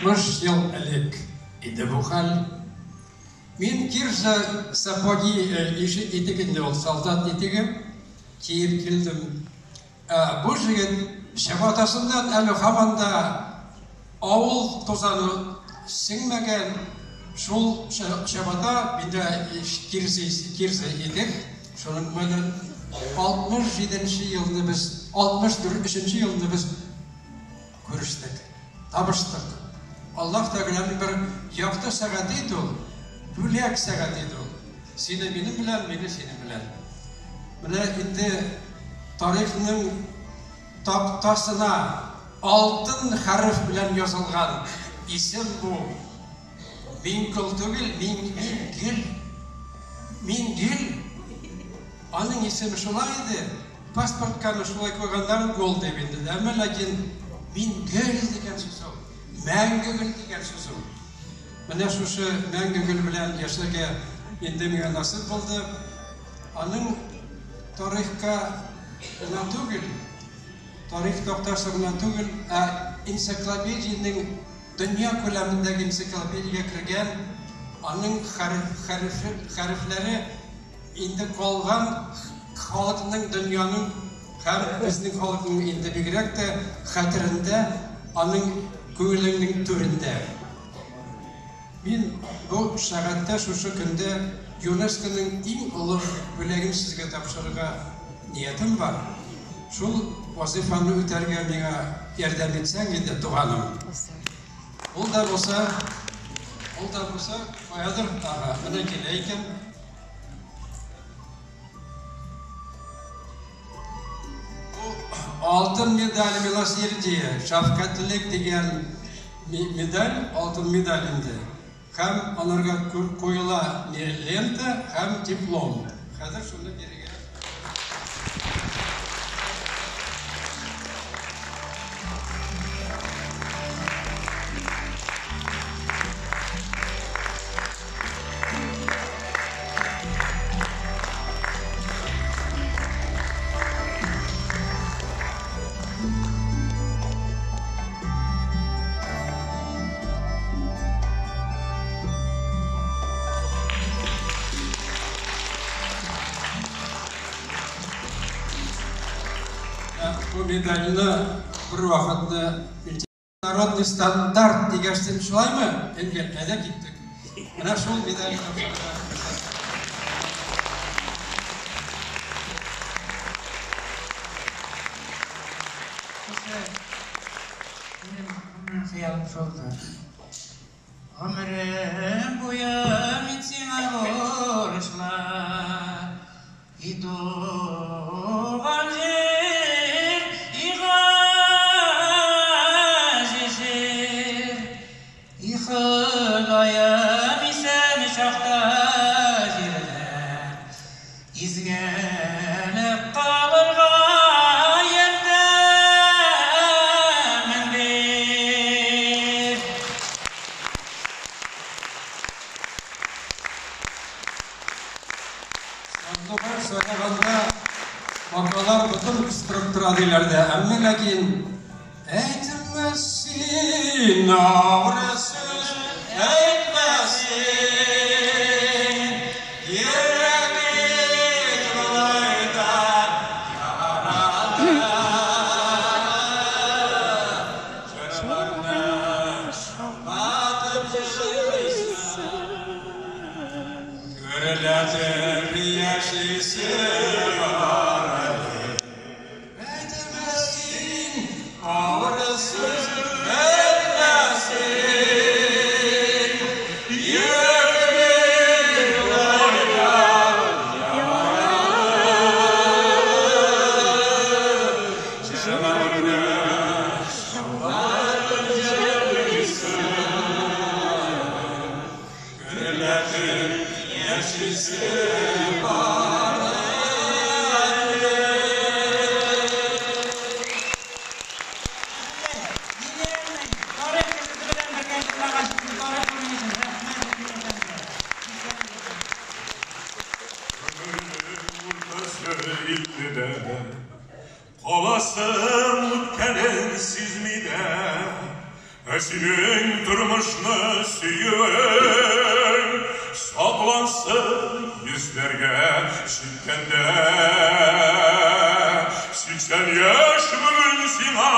60 ел элек иде бу хәл. Мин кирза сапоги ише итек инде ул, солдат итеге киеп килдем. Ә бу җегет чабатасыннан әле һаман да авыл тузаны сеңмәгән, шул чабата миндә кирза, кирза итек, шуның белән 67 нче елны без, 63 нче елны без Күрештек. Табыштык. Аллаһ Тәгаләнең бер якты сәгате иде ул, бүләк сәгате иде ул. Сине минем белән, мине синең белән. Менә инде тарихның тактасына алтын хәреф белән язылган исем бу. Миңгол түгел, мин, Миңгел. Миңгел. Аның исеме шулай иде. Паспортка аны шулай куйганнар, гол дип инде. Әмма ләкин Миңгел дигән сүз ул. Мәңге гөл дигән сүз ул. Менә шушы мәңге гөл белән яшәргә инде миңа насыйп булды. Аның тарихка гына түгел, тарих тактасы гына түгел, ә энциклопедиянең дөнья күләмендәге энциклопедиягә кергән аның хәреф, хәрефләре Инде калган халыкның, дөньяның һәм безнең халыкның инде бигрәк тә хәтерендә, аның күңелеңнең түрендә. Мин бу сәгатьтә, шушы көндә ЮНЕСКОның иң олы бүләген сезгә тапшырырга ниятем бар. Шул вазифаны үтәргә миңа ярдәм итсәң иде, туганым. Ул да булса, ул да булса, каядыр, ага, менә килә икән. Алтын медаль милосердие, шәфкатьлелек дигән медаль, алтын медаль инде. Һәм аларга куела лента һәм диплом. Хәзер шуны бирергә. Бу медальне бер вакытны Народный стандарт дигәчтен шулаймы? Энгель, әйдә киттек. Менә шул медаль тапшырырга. Минем хыялым шулдыр. Гомерем буе мин сиңа бурычлы. И туган җир, и газиз җир, и Ходаем исән чакта җирдә, изгелек кылырга ярдәмен бир. Сандугач сайраганда бакалар ботын кыстырып тора диләр дә, әмма ләкин әйтмә син авыр сүз, әйтмә син, йөрәгем болай да яралы. Җырларны шаулатып җырлыйсың, гөрләтеп яшисе бар әле. Әйтмә син, авыр сүз әйтмә син, йөрәгем болай да яралы. Җырларны шаулатып җырлыйсың, гөрләтеп яшисе бар әле. Тарих газеты белән бергә җырлаган өчен, тарих күренешен рәхмәт әфәнде. Илледә каласың үткәнен сизми дә, ә синең тормышны сөюең саклансын йөзләргә җиткәндә. 80 яшь бүген сиңа,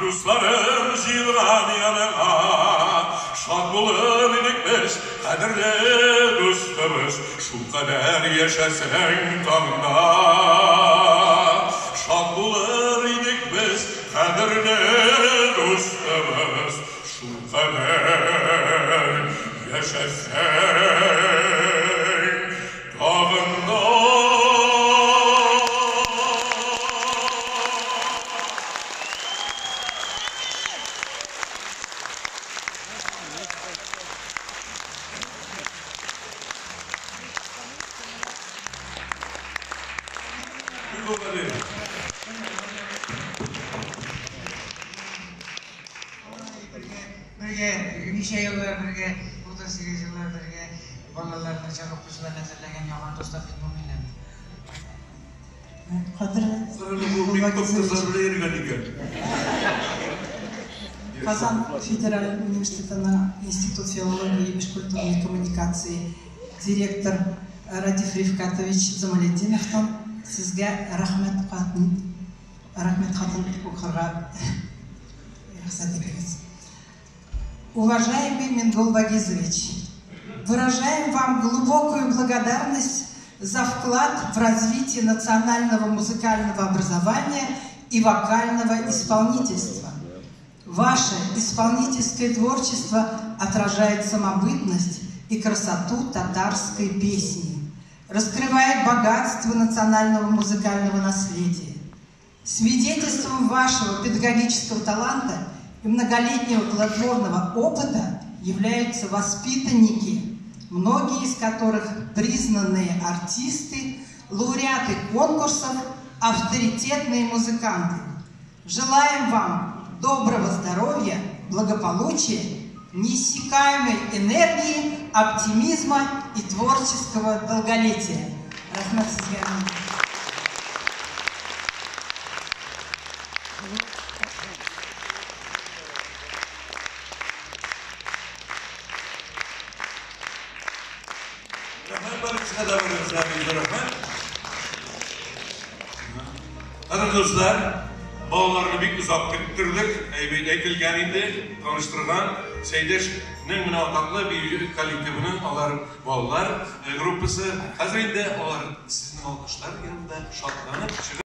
дусларың җыелган яныңа. Шат булыр идек без, кадерле дустыбыз, шул кадәр яшәсәң таңда. Шат булыр идек без, кадерле дустыбыз, шул кадәр яшәсәң тагын да. Бергә ничә еллар бергә, 38 еллар бергә балаларны, җыр укучыларны әзерләгән якын дуслар бит бу минем. Кадерле Бу бик күп кызлар белән йөргән икән. Казан федераль университетының Институт филологии и межкультурной коммуникации директор Радиф Рифкатович Замалетдиновтан сезгә рәхмәт хатын укырга рөхсәт итегез. Уважаемый Мингол Вагизович, Выражаем вам глубокую благодарность за вклад в развитие национального музыкального образования и вокального исполнительства. Ваше исполнительское творчество отражает самобытность и красоту татарской песни, раскрывает богатство национального музыкального наследия. Свидетельством вашего педагогического таланта и многолетнего плодотворного опыта являются воспитанники, многие из которых признанные артисты, лауреаты конкурсов, авторитетные музыканты. Желаем вам доброго здоровья, благополучия, неиссякаемой энергии, оптимизма и творческого долголетия. Рәхмәт сезгә. Рәхмәт барыгызга да, барыгызга бик зур рәхмәт. Кадерле дуслар, балаларны бик озак көттердек. Әйбәт әйтелгән инде, таныштырган Сәйдәшнең менә атаклы бию коллективының алар балалар группасы. Хәзер инде алар сезнең алкышлар янында шатланып чыгып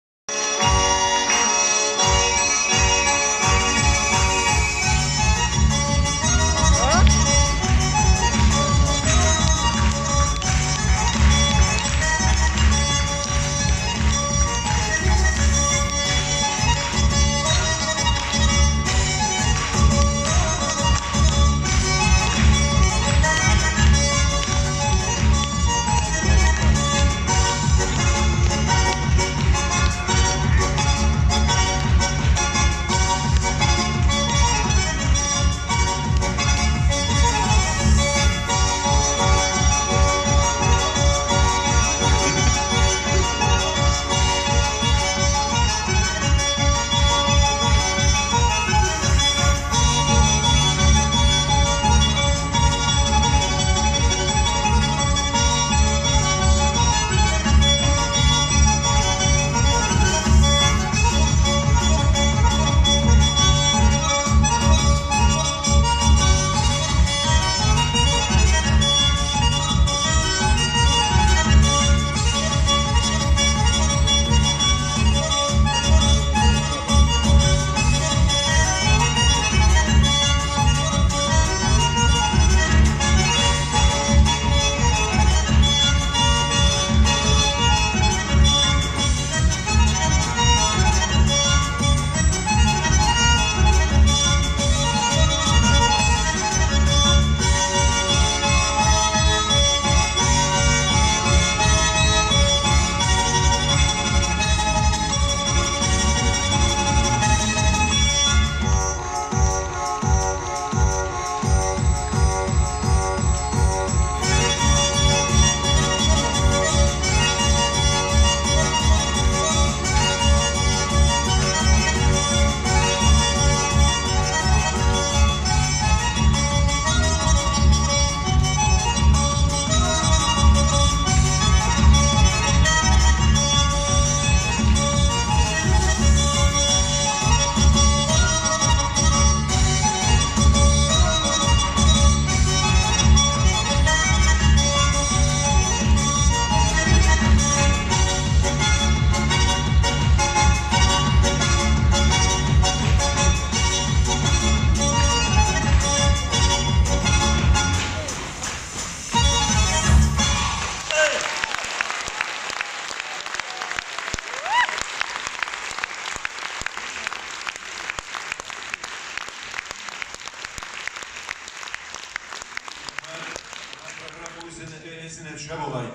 Эзенә төшә бугай.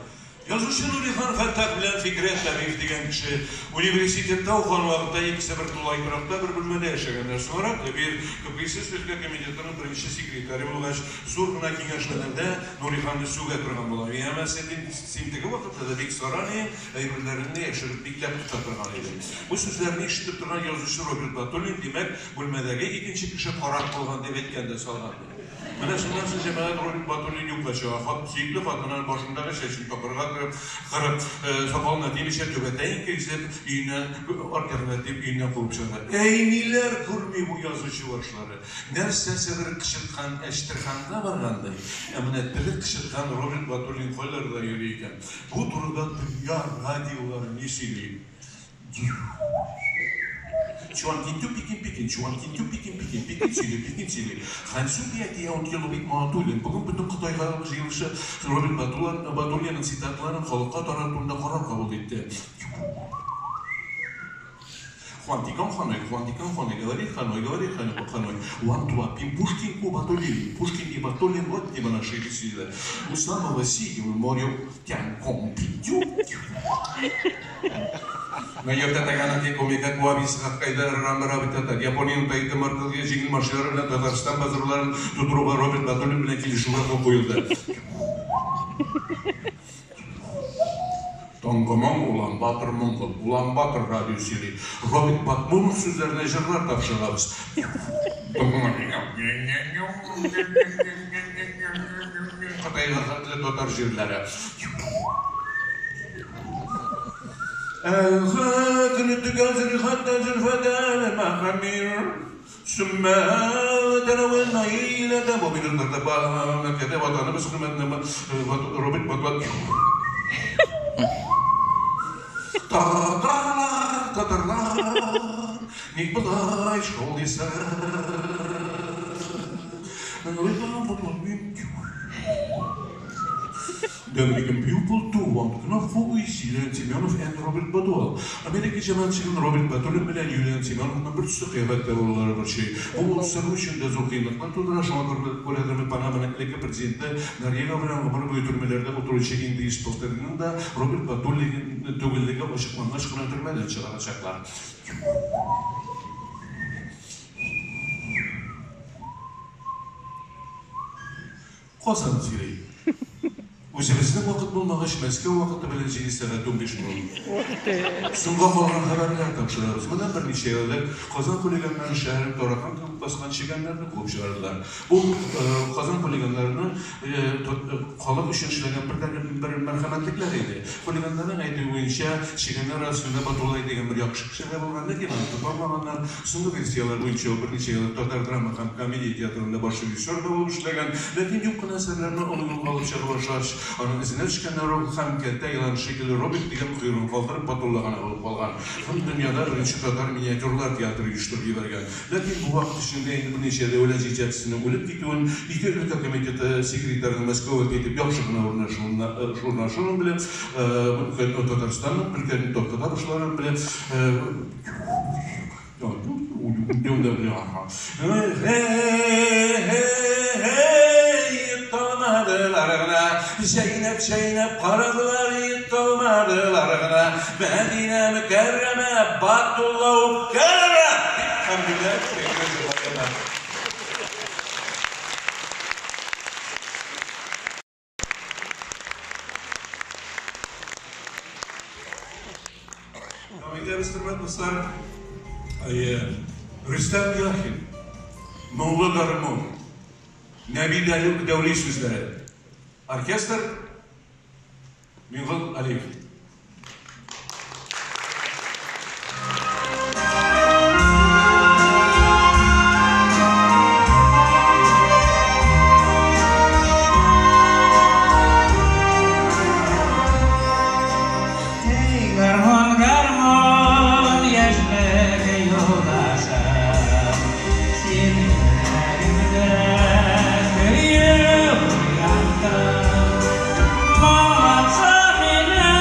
Язучы Нурихан Фәттах белән Фикрәт Табиев дигән кеше университетта укыган вакытта икесе бер тулай торакта бер бүлмәдә яшәгәннәр. Соңрак Табиев КПСС өлкә комитетының беренче секретаре булгач, зур гына киңәшмәләрдә Нуриханны сүгә торган була. Янәсе, син теге вакытта да бик саран идең, әйберләреңне яшереп бикләп тота торган идең. Бу сүзләрне ишетеп торган язучы Роберт Батуллин, димәк, бүлмәдәге икенче кеше карак булган дип әйткән дә салган. Менә шуннан соң җәмәгать Роберт Батуллин юкка чыга. Хат, сөекле хатынының башындагы чәчен такырга кереп, кырып, сакалына тимичә, түбәтәен кигезеп, өеннән, арт дип, өеннән куып чыга. Әй, ниләр күрми бу язучы башлары. Нәрсәседер кычыткан Әчтерханга баргандай, ә менә теле кычыткан Роберт Батуллин кайларда йөри икән? Бу турыда дөнья радиолары ни сөйли? Чуан кинтю пикин пикин, чуан кинтю пикин пикин, пикин сөйли, пикин сөйли. Хансу пияти яункилу бит Матуллин. Бүген бөтен Кытай халык җыелышы Роберт Батуллинның цитаталарын халыкка тарату турында карар кабул итте. Хуан Тикан Ханой, Хуан Тикан Ханой, говорит Ханой, говорит Ханой. Уан Туа Пин Пушкин ку Батуллин. Пушкин и Батуллин, вот где мы нашли сюда. У самого синего моря Тян Кон Пинтю. Мәйәктә тәгәнәк комика куабис хаккайда рамбара битата. Япониянең Тойота маркалы җиңел машиналары белән Татарстан базарларын тутыруга Роберт Батуллин белән килешүгә кул куелды. Тонгомон Улан Батыр Монгол, Улан Батыр радио сөйли. Роберт Батмунов сүзләренә җырлар тапшырабыз. Кытайга хәтле татар җирләре. ثم تناولنا إلى وبين كذا وطنبس روبرت بطل татарлар, татарлар, ник болай шаулыйсың? The American Pupil 2 want Knopf Юлиан Семенов and Роберт Батуал. Америка җәмәгатьчелеген Роберт Батуллин белән Юлиан Семеновның бер төсле кыяфәттә булулары борчый. Бу үстерү өчен дә зур кыенлыклар тудыра, шуңа күрә Панаманың элекке президенты Норьега белән гомер буе төрмәләрдә утыручы Индris Полтерның да Роберт Батуллин түгеллеге ачыклангач кына төрмәдән чыгарачаклар. Казан сөйли. Үзебезнең вакыт булмагач, Мәскәү вакыты белән 7 сәгать 15 минут. Соңга калган хәбәрләр тапшырабыз. Моннан берничә ел элек Казан хулиганнары шәһәрен таракан кебек баскан чегәннәрне куып чыгардылар. Бу Казан хулиганнарының халык өчен эшләгән бер мәрхәмәтлекләр иде. Хулиганнарның әйтүе буенча, чегәннәр арасында Батулай дигән бер яхшы кеше дә булган, ләкин аны тота алмаганнар. Соңгы версияләр буенча ул берничә ел татар драма һәм комедия театрында баш режиссер да булып эшләгән, ләкин юк кына әсәрләрне олы юлга алып чыга башлагач, аның эзенә төшкәннәр ул һәм кәлтә елан шикелле Роберт дигән койрыгын калдырып Батулла гына булып калган. Һәм дөньяда беренче татар миниатюрлар театры оештырып җибәргән. Ләкин бу вакыт эчендә инде берничә дәүләт җитәкчесенең үлеп китүен, ике өлкә комитеты секретарының Мәскәүгә китеп яхшы гына урнашуын белеп, Татарстанның өлкәнең тактада башларын белеп, Чәйнәп, чәйнәп карадылар, йоталмадылар гына. Мәдинә мөкәррәмә, Батулла үпкәрәмә. Хәмдүләр, итәбез, хөрмәтле дуслар. Рөстәм Яхин, Моңлы гармун, Нәби Дәүли сүзләре. Оркестр Миңгол Алиев. Ey garmon, garmon, яшьлек юлдашым, синең йөрәгемдә көеп уяндым. Моңланса мине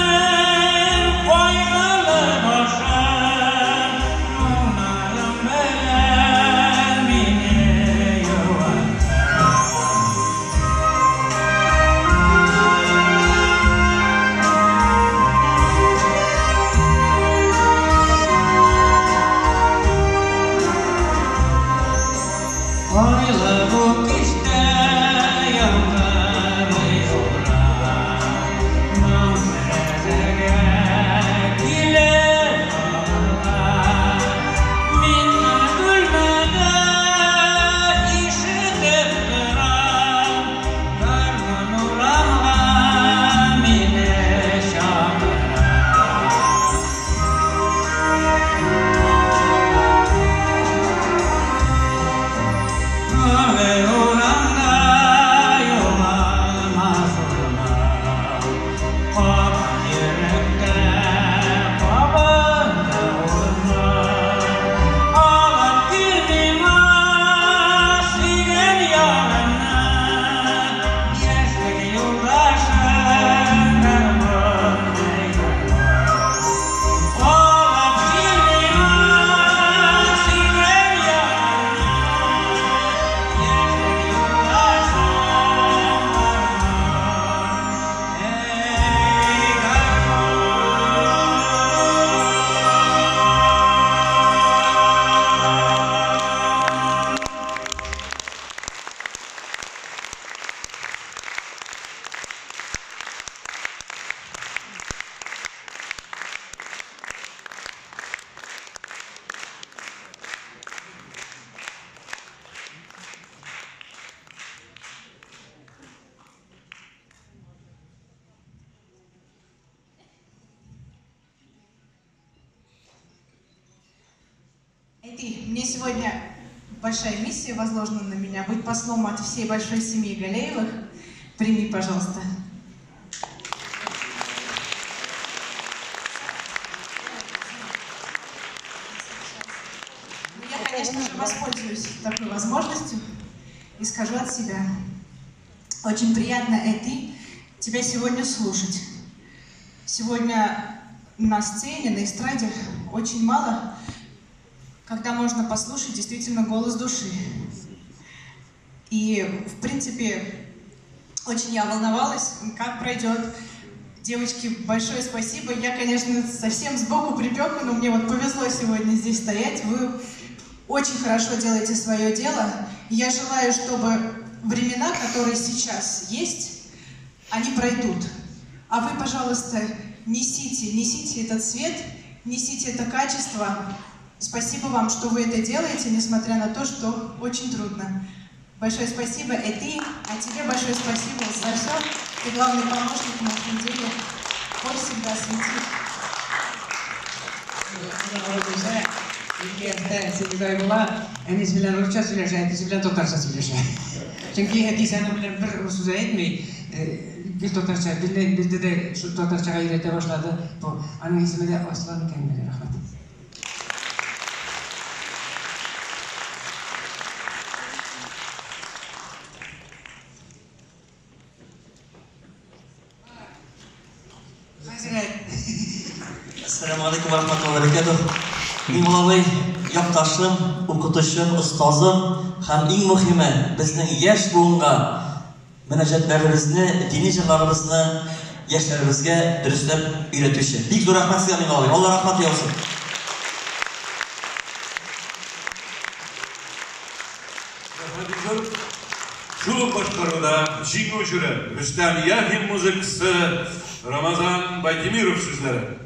Әти, мне сегодня большая миссия возложена на меня, быть послом от всей большой семьи Галеевых. Прими, пожалуйста. Я, конечно же, воспользуюсь такой возможностью и скажу от себя. Очень приятно, Эти, тебя сегодня слушать. Сегодня на сцене, на эстраде очень мало, когда можно послушать действительно голос души. И, в принципе, очень я волновалась, как пройдет. Девочки, большое спасибо. Я, конечно, совсем сбоку припеку, но мне вот повезло сегодня здесь стоять. Вы очень хорошо делаете свое дело. Я желаю, чтобы времена, которые сейчас есть, они пройдут. А вы, пожалуйста, несите, несите этот свет, несите это качество. Спасибо вам, что вы это делаете, несмотря на то, что очень трудно. Большое спасибо, Эти, а тебе большое спасибо за все. Ты главный помощник в нашем деле. Пусть всегда светит. Әнисе белән русча сөйләшә, әтисе белән татарча сөйләшә. Чөнки әтисе аның белән бер сүз әйтми, гел татарча, бездә дә шул татарчага өйрәтә башлады. Бу аның исеме дә Аслан икән, рәхмәт. Ассаламу алейкум ва рахматуллахи ва баракатух. Миңгол абый, якташым, укытучым, остазым һәм иң мөһиме, безнең яшь буынга мөнәҗәтләребезне, дини җырларыбызны яшьләребезгә дөресләп өйрәтүче. Бик зур рәхмәт сезгә, Миңгол абый. Алла рәхмәт яусын. Шул ук башкаруда Җиңү җыры, Рөстәм Яхин музыкасы, Рамазан Байтимиров сүзләре.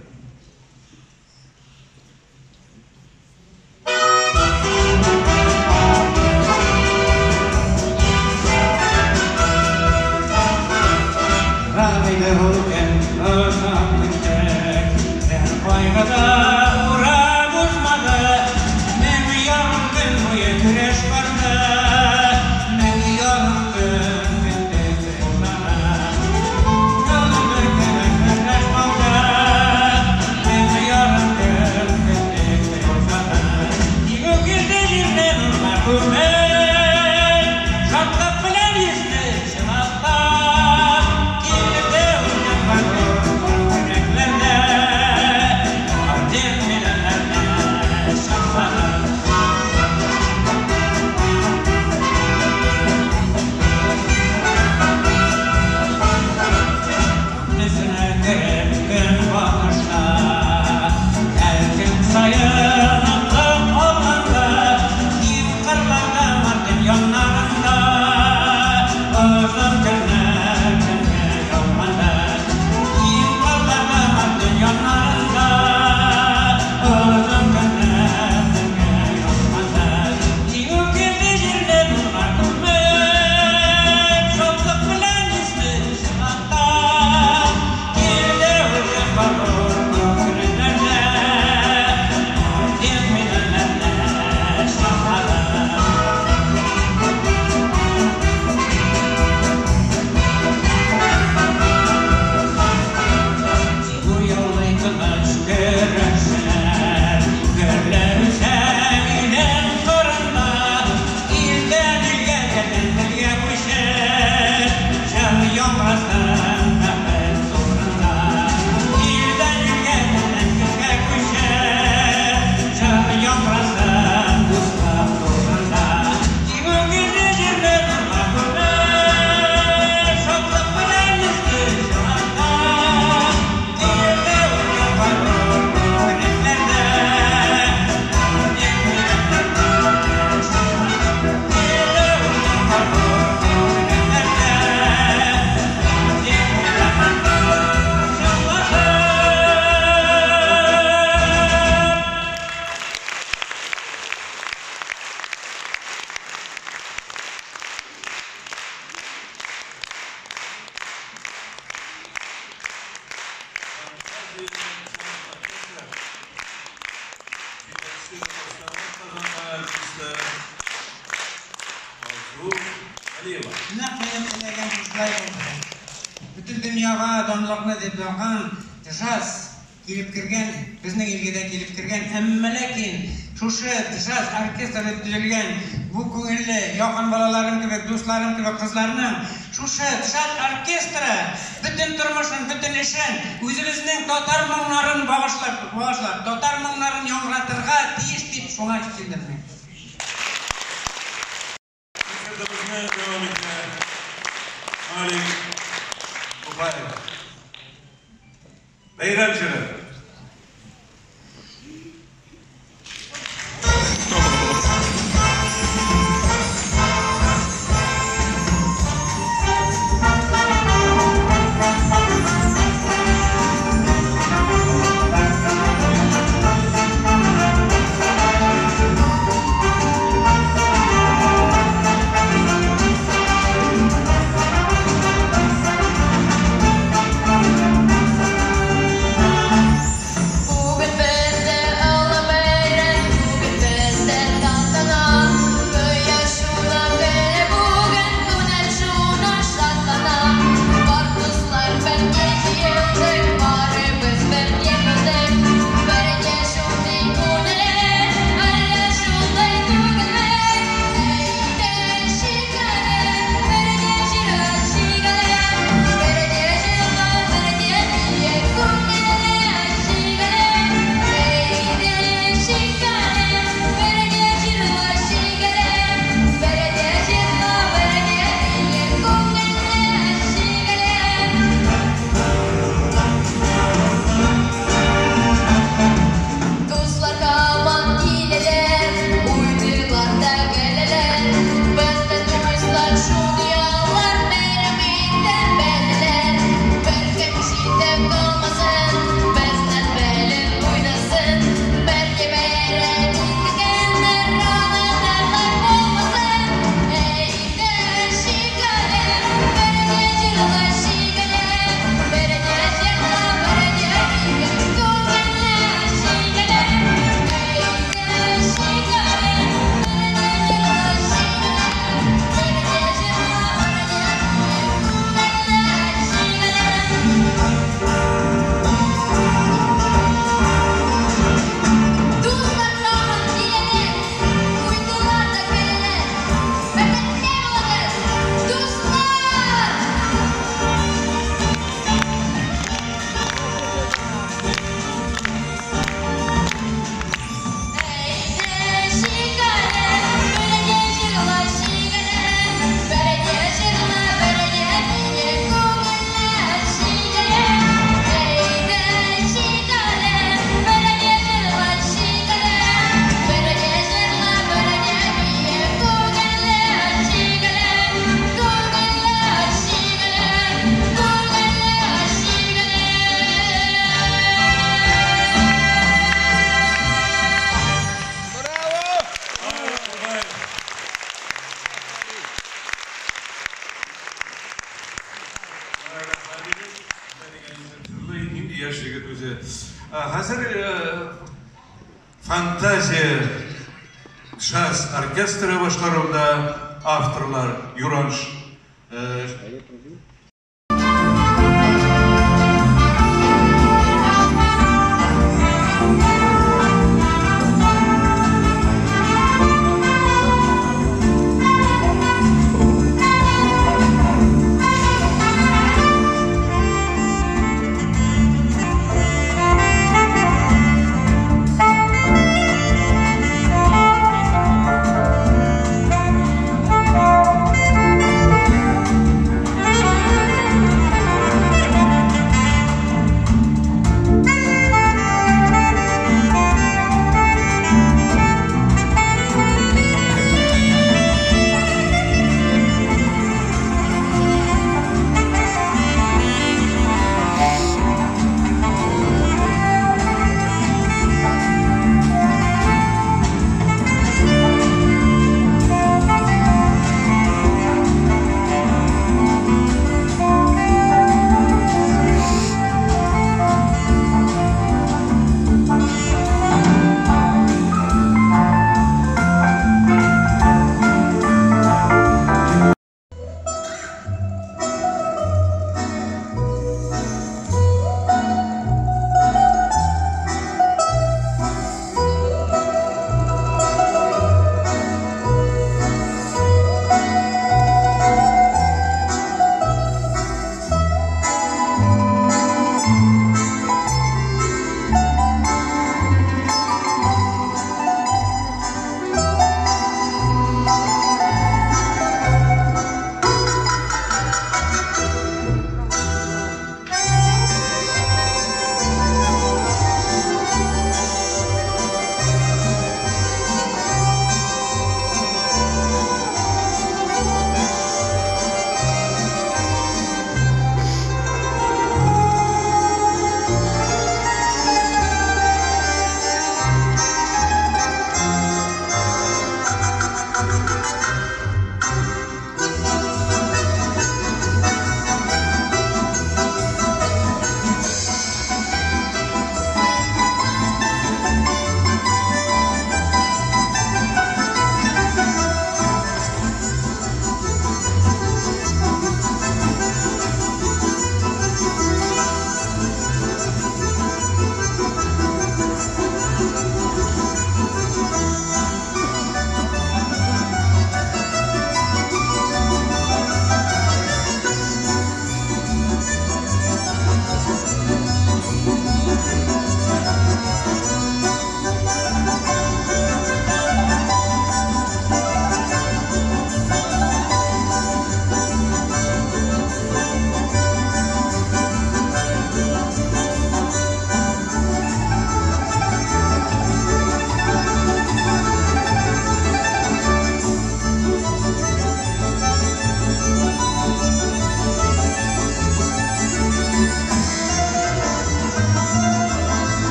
Шулай булды. Бөтен дөньяга данлыкны дип язган джаз килеп кергән, безнең илгә дә килеп кергән, әмма ләкин шушы джаз оркестры дип төзелгән бу күңелле, якын балаларым кебек, дусларым кебек кызларның шушы джаз оркестры бөтен тормышын, бөтен эшен үзебезнең татар моңнарын багышлап, багышлап, татар моңнарын яңгыратырга тиеш дип шуңа килдем мин. Концертыбызны дәвам итә Малик Тукаев. Бәйрәм җыры. Бүген бездә олы бәйрәм, бүген бездә тантана. Кояш шуна көлә бүген, күңел шуна шатлана. Бар дуслар бергә җыелдык, барыбыз бергә булдык. Бергә шундый күңелле, әллә шулай түгелме? Әйдә чыгале, бергә җырга чыгале. Бергә җырла, бергә бие, күңелле чыгале. Әйдә чыгале, бергә җырла чыгале. Бергә җырла, бергә бие, күңелле чыгале. Дуслар һаман киләләр, уйныйлар да көләләр. Безне дуслар шундый алар, бәйрәм итә беләләр. Беркем читтә калмасын, безнең белән уйнасын. Бергә бәйрәм иткәннәр, анадан булмасын. Әйдә чыгале, бергә җырла чыгале. Бергә җырла, бергә бие, күңелле чыгале. Әйдә чыгале, бергә җырла чыгале. Бергә җырла, бергә бие, күңелле чыгале. Дуслар һаман киләләр, уйныйлар да көләләр. Бәхетле булыгыз, дуслар! Әйдә чыгале, бергә җырла чыгале. Бергә җырла, бергә бие, күңелле чыгале. Әйдә чыгале, бергә җырла чыгале. Бергә җырла, бергә бие, күңелле чыгале. Күңелле чыгале, күңелле чыгале. Нинди яшь егет үзе. Хәзер Фантазия джаз оркестры башкаруында авторлар Юранш Thank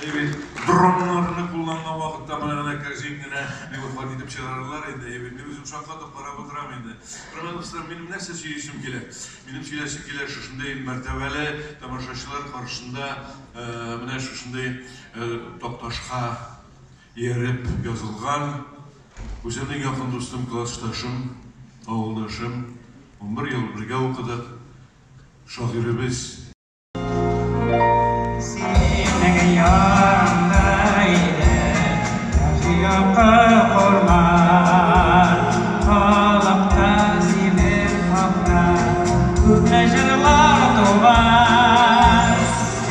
Әйбәт, дроннарны кулланган вакытта менә генә кәрзин генә милофан итеп чыгарырлар инде. Әйбәт, мин үзем шаккатып карап утырам инде. Хөрмәтле дуслар, минем нәрсә сөйлисем килә? Минем сөйләсем килә шушындый мәртәбәле тамашачылар каршында менә шушындый такташка ияреп язылган үземнең якын дустым, классташым, авылдашым, 11 ел бергә укыдык, шагыйребез. Синең янда иде якы урман, Халыкта синең хакта күпме җырлар туган.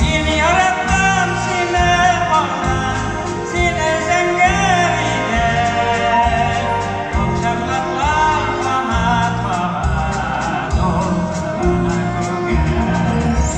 Мин яраттым сине, Казан, сине зәңгәр идел, Акчарлаклар канат кага, дулкынлана күгем.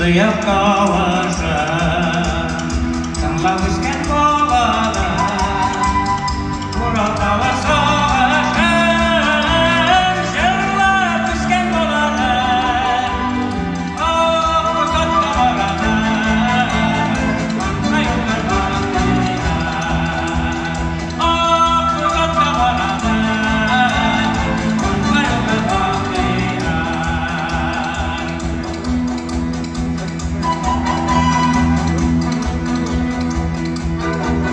Тояк тавышын тыңлап үскән балада Урал тавы сагышын җырлап үскән балада Ак атта барада Аңа юллар бакыйлар Ак атта барада Аңа юллар бакыйлар.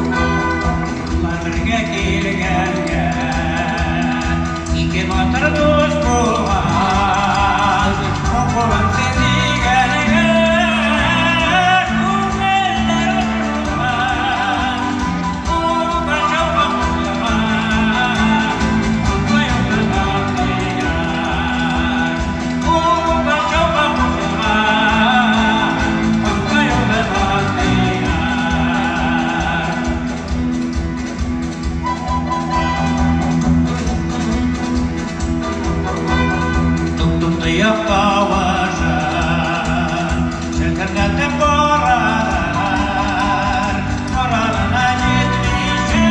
Юллар бергә килгәнгә Ике батыр дус булган Кулын сөйгәнгә Күңелләр кушылган Ул чауга кушылган Аңа юллар бакыйлар Ул чауга кушылган Аңа юллар бакыйлар. Тук-тук тояк тавышын Шәкердәтеп баралар, Баралына җитмичә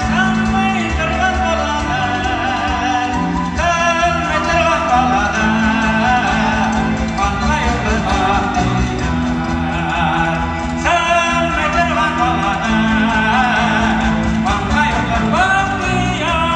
Тынмый торган балалар, Тынмый торган балалар, Аңа юллар бакыйлар. Тынмый торган балалар, Аңа юллар бакыйлар.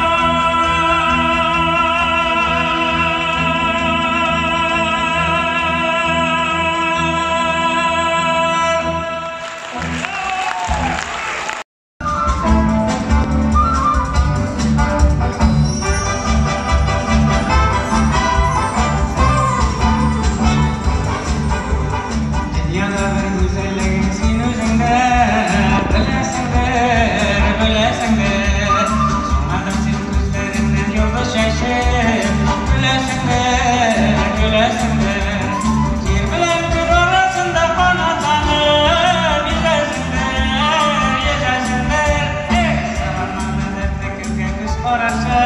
Дөньяда бер гүзәллеген син үзеңдә беләсеңдер, беләсеңдер. Шуңадыр син күзләреңнән йолдыз чәчеп, көләсеңдер, көләсеңдер. Җир белән күк арасында канатланып йөзәсеңдер, йөзәсеңдер. Эх, сагынмады дәртле көнгә күз карашы,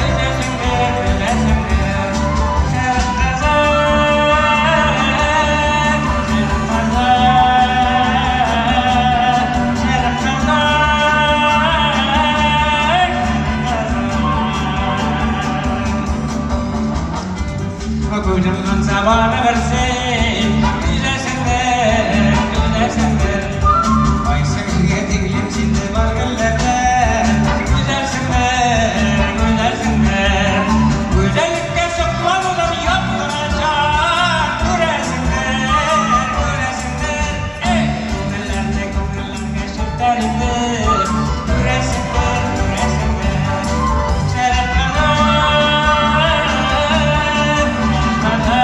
йөзәсеңдер, беләсеңдер. Шәрык кызы, шәрык кызы, шәрык кызы. Күземнең сабаны берсен, Күзәсеңдер, күзәсеңдер. Кайсы гөлгә тиңлим сине бар гөлләрдә, Гүзәлсеңдер, гүзәлсеңдер. Гүзәллеккә сокланудан яптырачак, Күрәсеңдер, күрәсеңдер. Эй, күңелләрне күңелләргә чиртәр инде, Күрәсеңдер, күрәсеңдер. Шәрык кызы, кызы,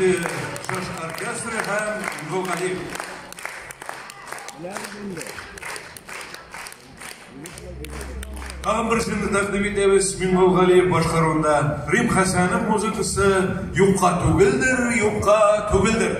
Фантазия жаш оркестры һәм Миңгол Галиев. Тагын бер җырны тәкъдим итәбез Миңгол Галиев башкаруында. Рим Хәсәнов музыкасы Юкка түгелдер, юкка түгелдер.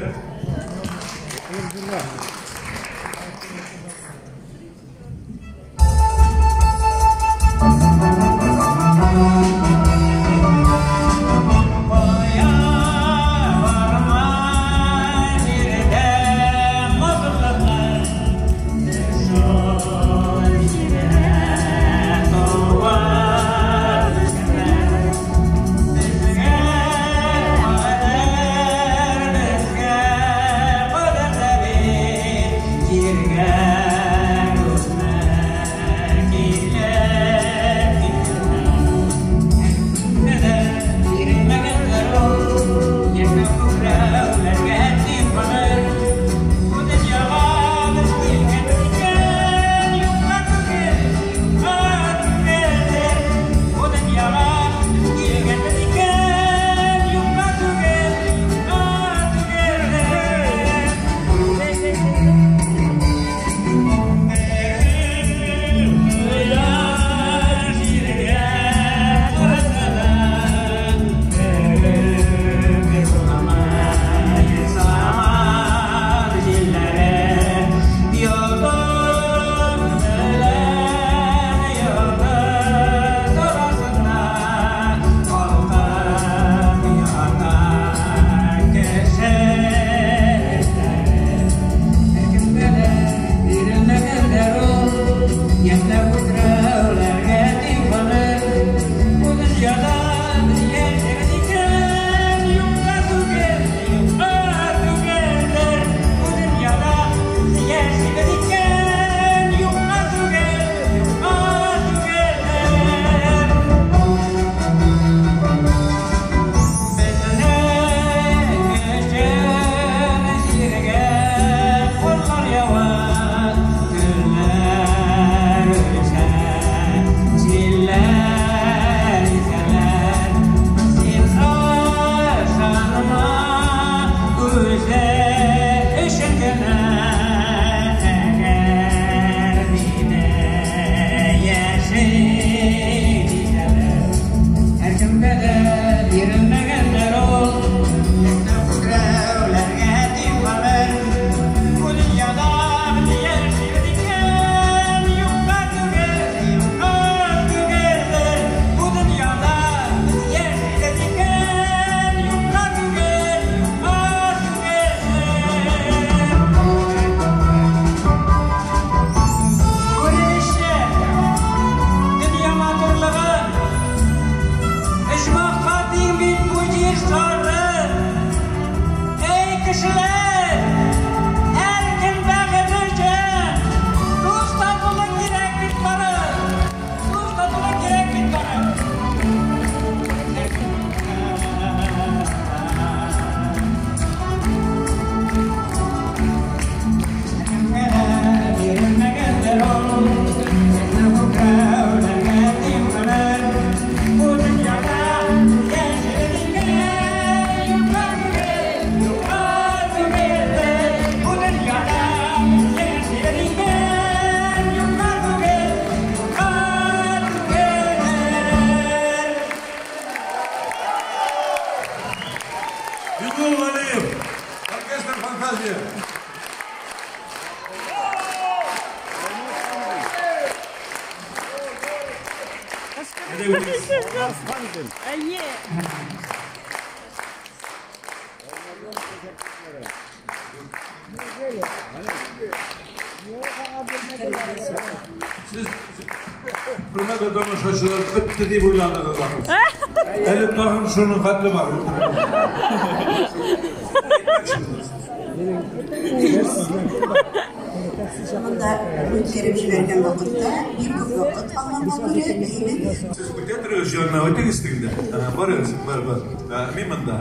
Сез хөрмәтле тамашачылар, бетте дип уйладыгыз ахрысы. Әле тагын шуның хәтле бар. Монда үткәреп җибәргән вакытта бик күп вакыт алганга күрә, әйбәт. Сез үтә торыгыз, янына үтегез тегендә. Барыгыз, бар, бар. Мин монда.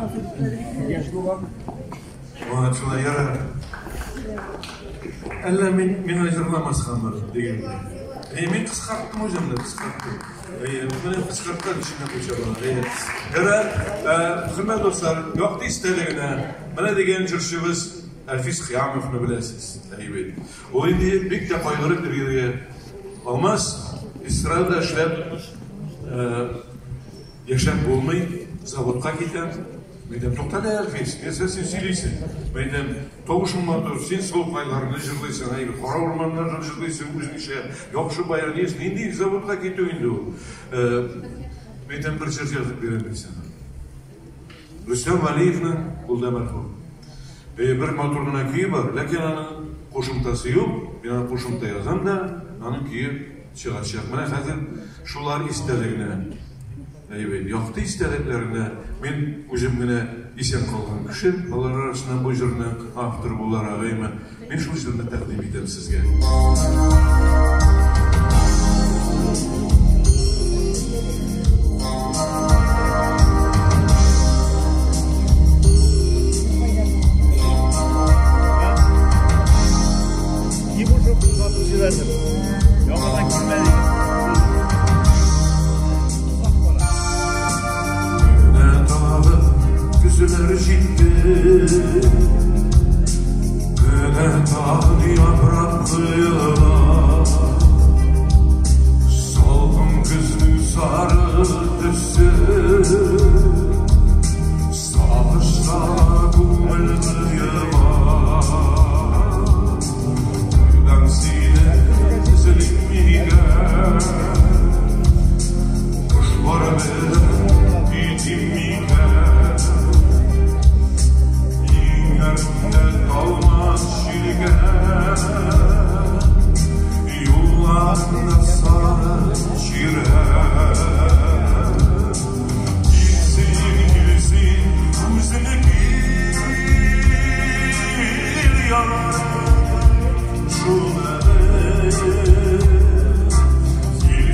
Вот шулай ярар. Әллә мин миңа җырламаскамы дигәндәй. Әйе, мин кыскарттым үземне, кыскарттым. Әйе, менә кыскарткан эченә куйса була. Әйе. Ярар, хөрмәтле дуслар, якты истәлегенә менә дигән җырчыбыз Әлфис Кыямовны беләсез. Әйе бит. Ул инде бик тә кайгырып йөргәнгә алмас, эстрада эшләп яшәп булмый, заводка китәм. Мәйдәм, туктале, Әлфис, нәрсә син сөйлисең? Мәйдәм, тавышың матур, син сылукайларны җырлыйсың, әй, кара урманнарны җырлыйсың үзеңчә, яхшы баянист, нинди заводка китү инде ул? Мәйдәм, бер җыр язып бирәм мин сиңа. Рөстәм Вәлиевнең, ул да мәрхүм, бер матур гына көе бар, ләкин аның кушымтасы юк, мин аңа кушымта язам да, аның көе чыгачак. Менә хәзер шулар истәлегенә, әйбәт, якты истәлекләренә мин үзем генә исән калган кеше, алар арасыннан бу җырның авторы буларак, әйме, мин шул җырны тәкъдим итәм сезгә. Менә тагы көзләр җитте. Менә тагын яфрак коела. Салкын көзнең сары төсе. Сагышта күңел коела. Кайдан сине эзлим микән? Кошлар белән китим микән? Иңнәрендә талмас җилгән, юлларында сары чирәм. Килсен, килсен, үзең кил, ярым, шуны бел.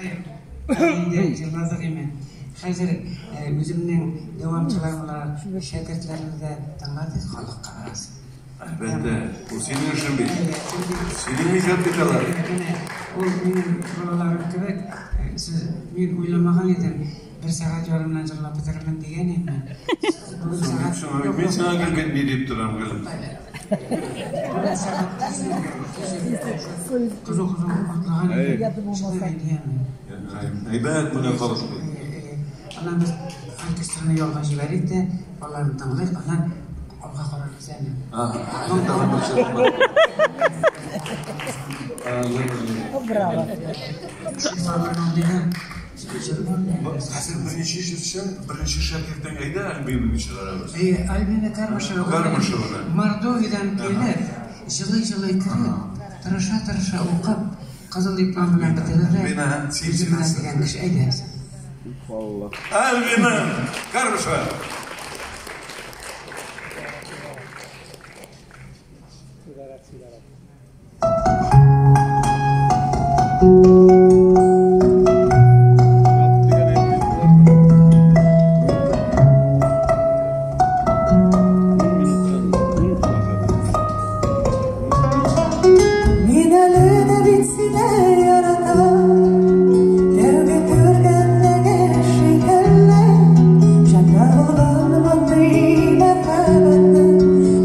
Инде җырладык име. Хәзер үземнең дәвамчылар буларак шәкертләремне дә тыңлатыйк халыкка бераз. Әлбәттә, ул синең эшең бит. Синең иҗат бит алар. Менә ул минем балаларым кебек, сез мин уйламаган идем, бер сәгать ярымнан җырлап бетерермен дигән идем. Бүген сәгать Мин сиңа гел бит ни дип торам гел. Бүген сәгать кызу-кызу атлаган идем. Чыдамый диямен. Әйбәт менә халык. Аннан без оркестрны ялга җибәрик тә, аларны тыңлыйк, аннан алга карарбыз әле. Браво. Хәзер беренче җырчың, беренче шәкертең әйдә Альбинаны чыгарабыз. Әйе, Альбина Кармышева. Кармышева. Мордовиядән килеп, җылый-җылый кереп, тырыша-тырыша укып, кызыл диплом белән бетерде. Альбина, Үзе белән дигән кеше, әйдә. Альбина Кармышева. Мин әле дә бит сине яратам, тәүге күргәндәге шикелле, җанда булган мондый мәхәббәтнең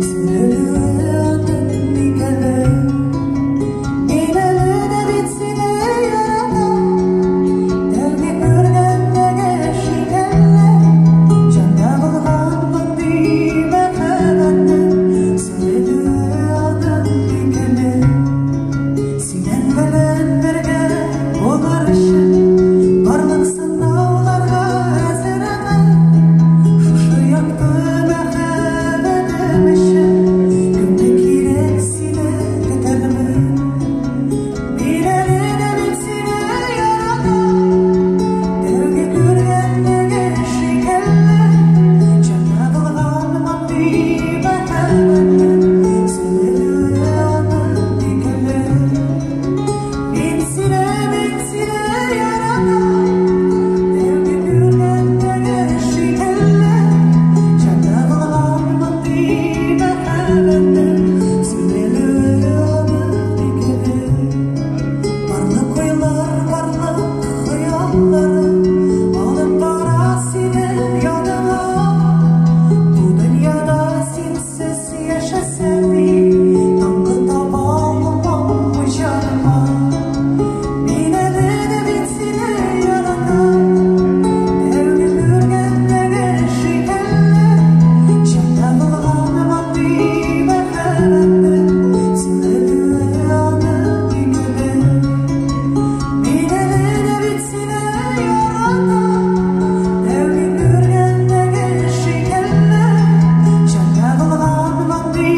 сүрелүе аның микәнле. Мин әле дә бит сине яратам, тәүге күргәндәге шикелле, җанда булган мондый мәхәббәтнең сүрелүе аның микәнле. Синең белән бергә булыр өчен барлык сынауларга әзермен. Шушы якты мәхәббәтем өчен күпме кирәк сине көтәрмен. Мин әле дә бит сине яратам, тәүге күргәндәге шикелле, җанда булган мондый мәхәббәтнең сүрелүе аның микәнле. Мин сине, мин сине яратам, тәүге күргәндәге шикелле, җанда булган мондый мәхәббәтнең сүрелүе аның микәнле. Барлык уйлар, барлык хыялларым алып бара сине яныма. Бу дөньяда синсез яшәсәм мин, тынгы таба алмам бу җаныма. Мин әле дә бит сине яратам, тәүге күргәндәге шикелле, җанда булган мондый мәхәббәтнең сүрелүе аның микәнле. Мин әле дә бит сине яратам, тәүге күргәндәге шикелле, җанда булган мондый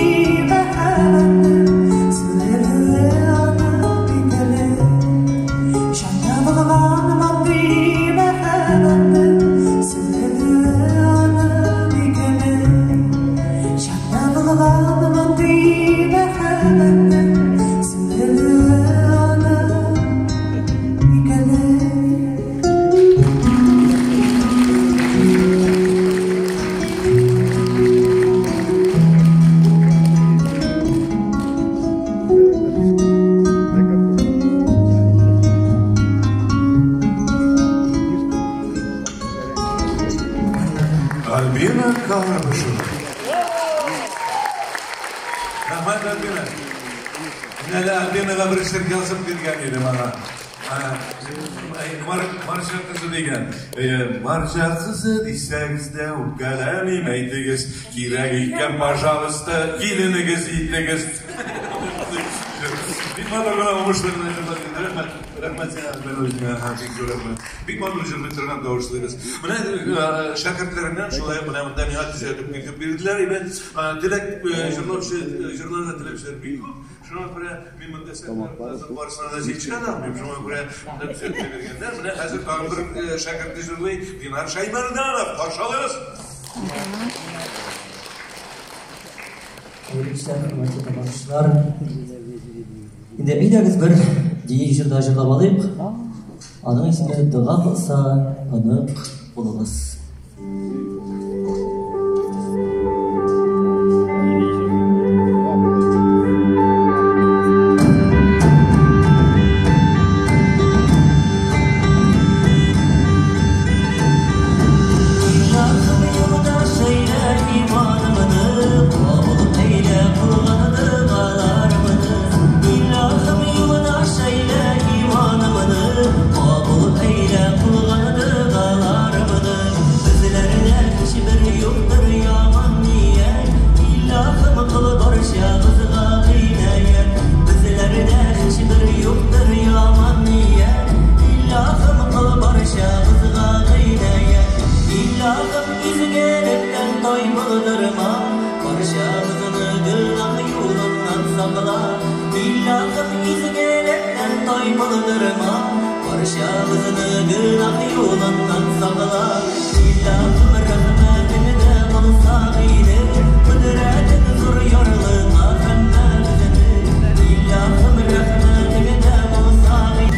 мәхәббәтнең сүрелүе аның микәнле. Җанда булган мондый мәхәббәтнең сүрелүе аның микәнле. Җанда булган мондый мәхәббәтнең сүрелүе аның микәнле. Альбина Кармышева. Рәхмәт, Альбина. Менә дә Альбинага бер шигырь язып биргән иде мана. Марҗа кызы дигән. Марҗа кызы дисәгез дә үпкәләмим, әйтегез, кирәк икән, пожалуйста, киленегез итегез. Бик матур гына уңышлы гына җырлап килде. Рәхмәт, рәхмәт сиңа, Альбина, үзеңә, бик зур рәхмәт. Бик матур җырлый торган тавышлы кыз. Менә шәкертләреннән шулай менә монда миңа төзәтеп килеп бирделәр. Әйбәт, теләк җырлаучы, җырларга теләүчеләр бик күп. Шуңа күрә мин монда сәхнәдә барысына да җитешә алмыйм. Шуңа күрә монда төзәтеп биргәннәр. Менә хәзер тагын бер шәкерт җырлый, Динар Шәймәрданов. Каршы алыгыз. Хәерле кичләр, хөрмәтле тамашачылар. Инде әйдәгез бер дини җырда җырлап алыйк. Аның исеме Дога кылса, онык булыгыз. Илаһым юлдаш әйлә иманымны, кабул әйлә кылган догаларымны. Илаһым юлдаш әйлә иманымны, кабул әйлә кылган догаларымны. Безләрдә һичбер юктыр яман ният, Илаһым кыл барчабызга гыйнаять. Безләрдә һичбер юктыр яман ният, Илаһым кыл барчабызга гыйнаять. Илаһым изгелектән тайпылдырма, барчабызны гөнаһ юлыннан сакла. Илаһым изгелектән тайпылдырма, барчабызны гөнаһ юлыннан сакла. Илаһым рәхмәтеңдә булса иде, кодрәтең зур ярлыка һәммәбезне. Илаһым рәхмәтеңдә булса иде.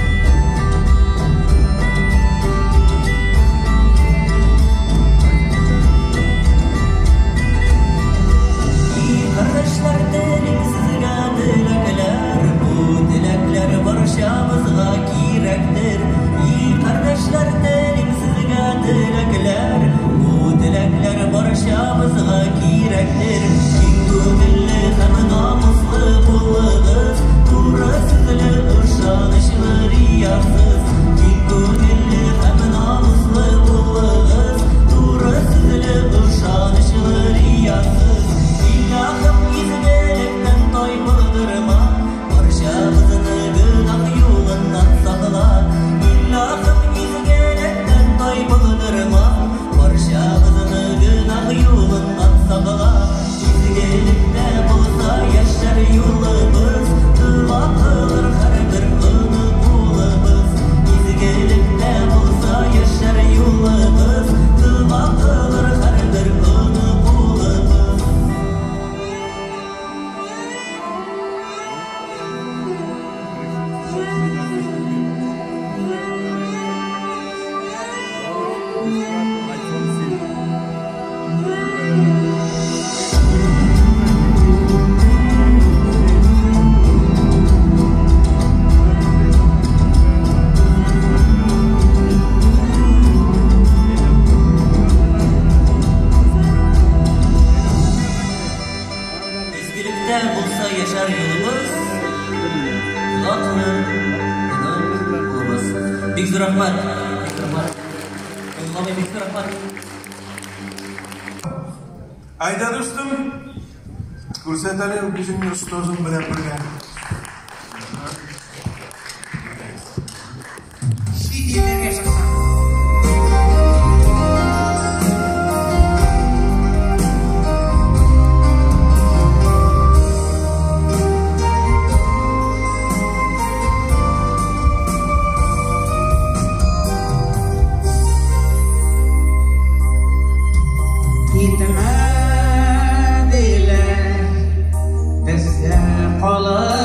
Кардәшләр, телим сезгә теләкләр, бу теләкләр барчабызга кирәктер. И кардәшләр, телим сезгә теләкләр, бу теләкләр барчабызга кирәктер. Киң күңелле һәм намуслы булыгыз, туры сүзле, ышанычлы, риясыз. Киң күңелле һәм намуслы булыгыз, туры сүзле, ышанычлы, риясыз. Илаһым изгелектән тайпылдырма, барчабызны гөнаһ юлыннан сакла. Илаһым изгелектән тайпылдырма, барчабызны гөнаһ юлыннан сакла. Изгелектә булса яшәр юлыбыз, дога кылыр һәрбер онык улыбыз. Изгелектә булса яшәр юлыбыз, дога кылыр һәрбер онык улыбыз. Изгелектә булса яшәр юлыбыз, дога кылыр онык улыбыз. Бик зур рәхмәт. Бик зур рәхмәт. Миңгол бик зур рәхмәт. Әйдә, дустым, күрсәт әле үзеңне остазың белән бергә. Чит илләргә чыксаң. Китмәделәр, бездә калып.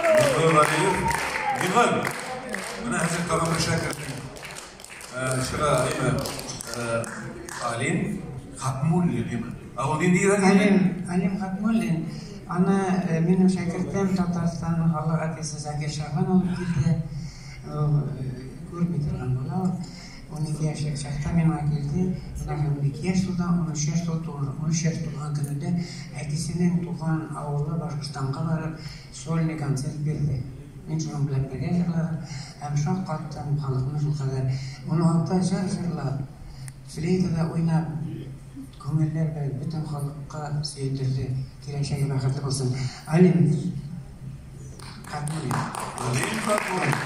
Миңгол Галиев. Миңгол, менә хәзер тагын бер шәкертең чыга, әйме, Алим Хатмуллин, әйме. Ә ул ниндирәк? Алим, Алим Хатмуллин, аны минем шәкертем Татарстанның халык артисты Закир Шабан алып килде. Ул күрми торган бала ул. 12 яшьлек чакта миңа килде. Менә 12 яшь тулды, 13 яшь тулды, 13 яшь тулган көнендә әтисенең туган авылы Башкортстанга барып, сольный концерт бирде. Мин шуның белән бергә җырладым һәм шаккаттым халыкны шулкадәр. 16 җыр җырлап, флейтада уйнап, күңелләр белән бөтен халыкка сөендерде. Киләчәге бәхетле булсын. Алим Хатмуллин. Алим Хатмуллин.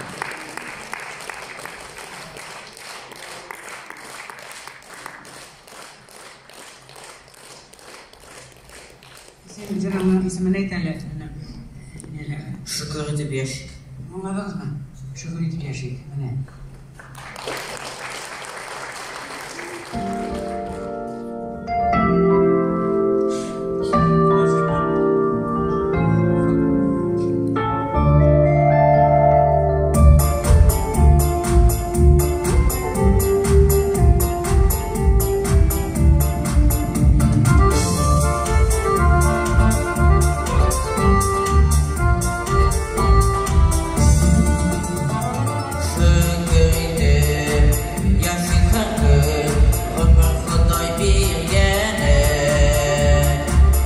Син җырыңның исемен әйт әле, энем. Ниләр? Шөкер итеп яшик. Аңладыгызмы? Шөкер итеп яшик. Менә. Шөкер итеп яшик һәр көн, гомер Ходай биргәне.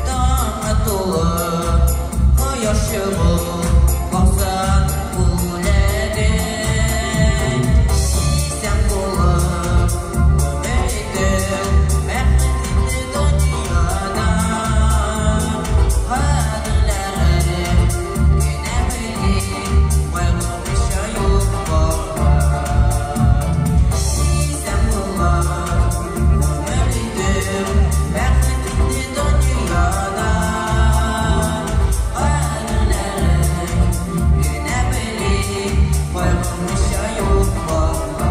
Таңы тулып, кояш чыгып, баксаң бүләге. Исән булып, гомер итеп, бәхет инде дөньяда. Кадерләрен генә белик, кайгырмыйча юк-барга. Исән булып, гомер итеп, бәхет инде дөньяда. Кадерләрен генә белик, кайгырмыйча юк-барга.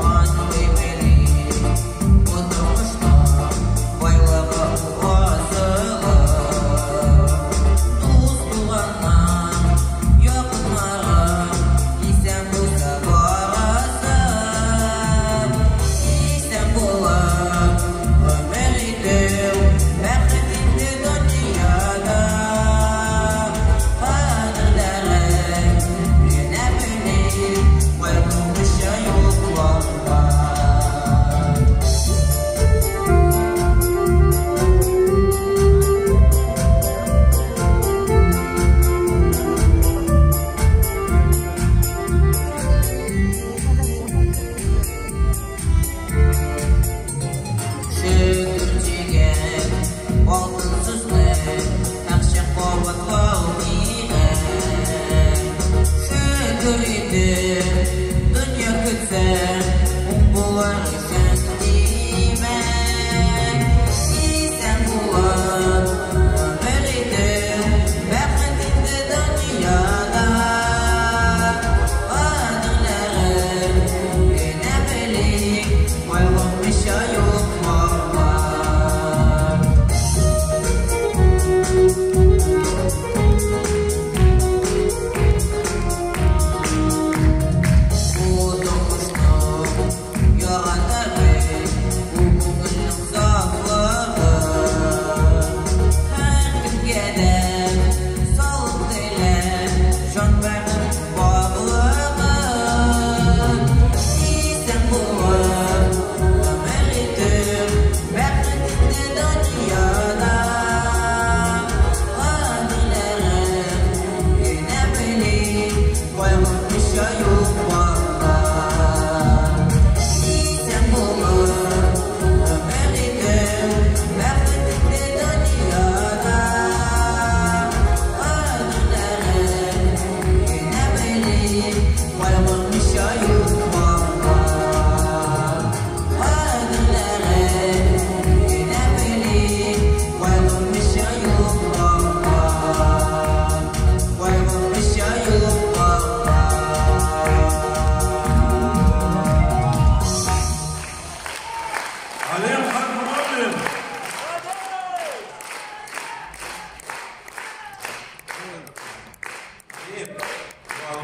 Андый белик, бу тормышта байлыгы ул асылы. Дус туганнар, якыннарың исән булса барысы. Исән булып, гомер итү, бәхет инде дөньяда. Кадерләрен генә белик, кайгырмыйча юк-барга. Шөкер дигән алтын сүзне һәрчак кабатлау кирәк. Шөкер итеп дөнья көтсәң, уң булыр исән димәк. Исән булып, гомер итеп, бәхет инде дөньяда. Кадерләрен генә белик, кайгырмыйча юк-барга. Бу тормышның яратарым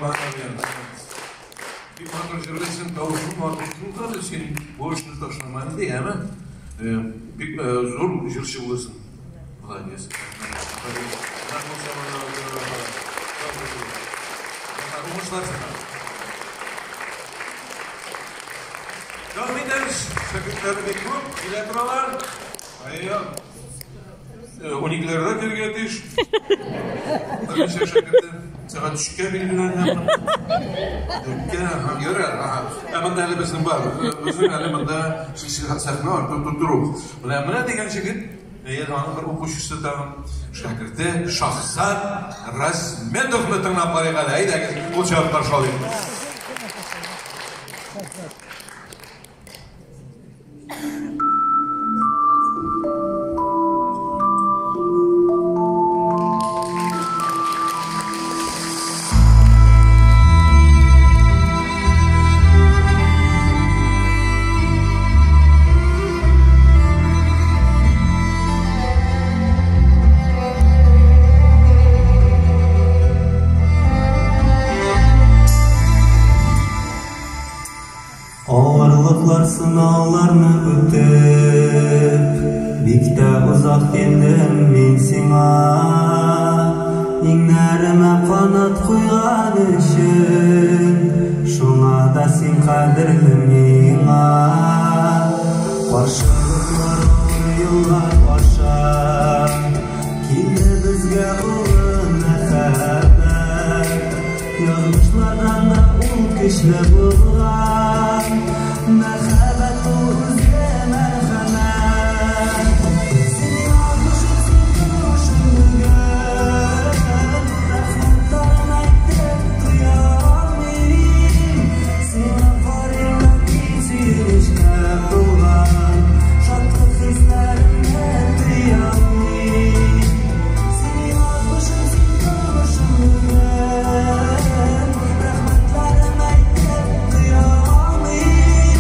Бик матур җырлыйсың, тавышың матур. Шулкадәр син бу эшне ташлама инде, яме? Бик зур җырчы буласың. Молодец. Уңышлар сиңа. Дәвам итәбез. Шәкертләр бик күп, килә торалар. Әйе. 12-ләрдә килергә тиеш. Берничә шәкерте сәгать 3-кә билгеләнгән. 4-кә, ярар. Ә монда әле безнең бар. Безнең әле монда сәхнә арты тутыру. Менә дигән җегет, әйе, аның бер укучысы тагын шәкерте Шахзат Разметовны тыңлап карыйк әле. Әйдәгез, кул чабып каршы алыйк. Авырлыклар сынауларны үтеп, бик тә озак килдем мин сиңа. Иңнәремә канат куйган өчен, шуңа да син кадерле миңа. Каршылыклар авыр юллар аша, килде безгә олы мәхәббәт. Язмышлардан да ул көчле булган, мәхәббәт ул үзе мәрхәмәт. Син язмышым, син тормышым бүген, рәхмәтләрен әйтеп туя алмыйм. Сиңа карыйм да мин сөенечкә тулган, шатлык хисләремне тыя алмыйм. Син язмышым, син тормышым бүген, рәхмәтләрен әйтеп туя алмыйм.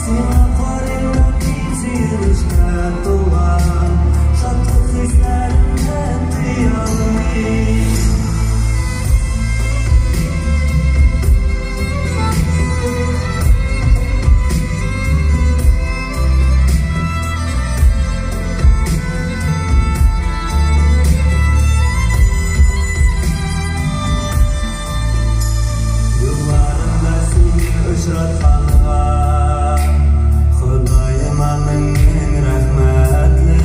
Сиңа карыйм да мин сөенечкә тулган, шатлык хисләремне тыя алмыйм. Юлларымда сине очратканга, Ходаема мең-мең рәхмәтле.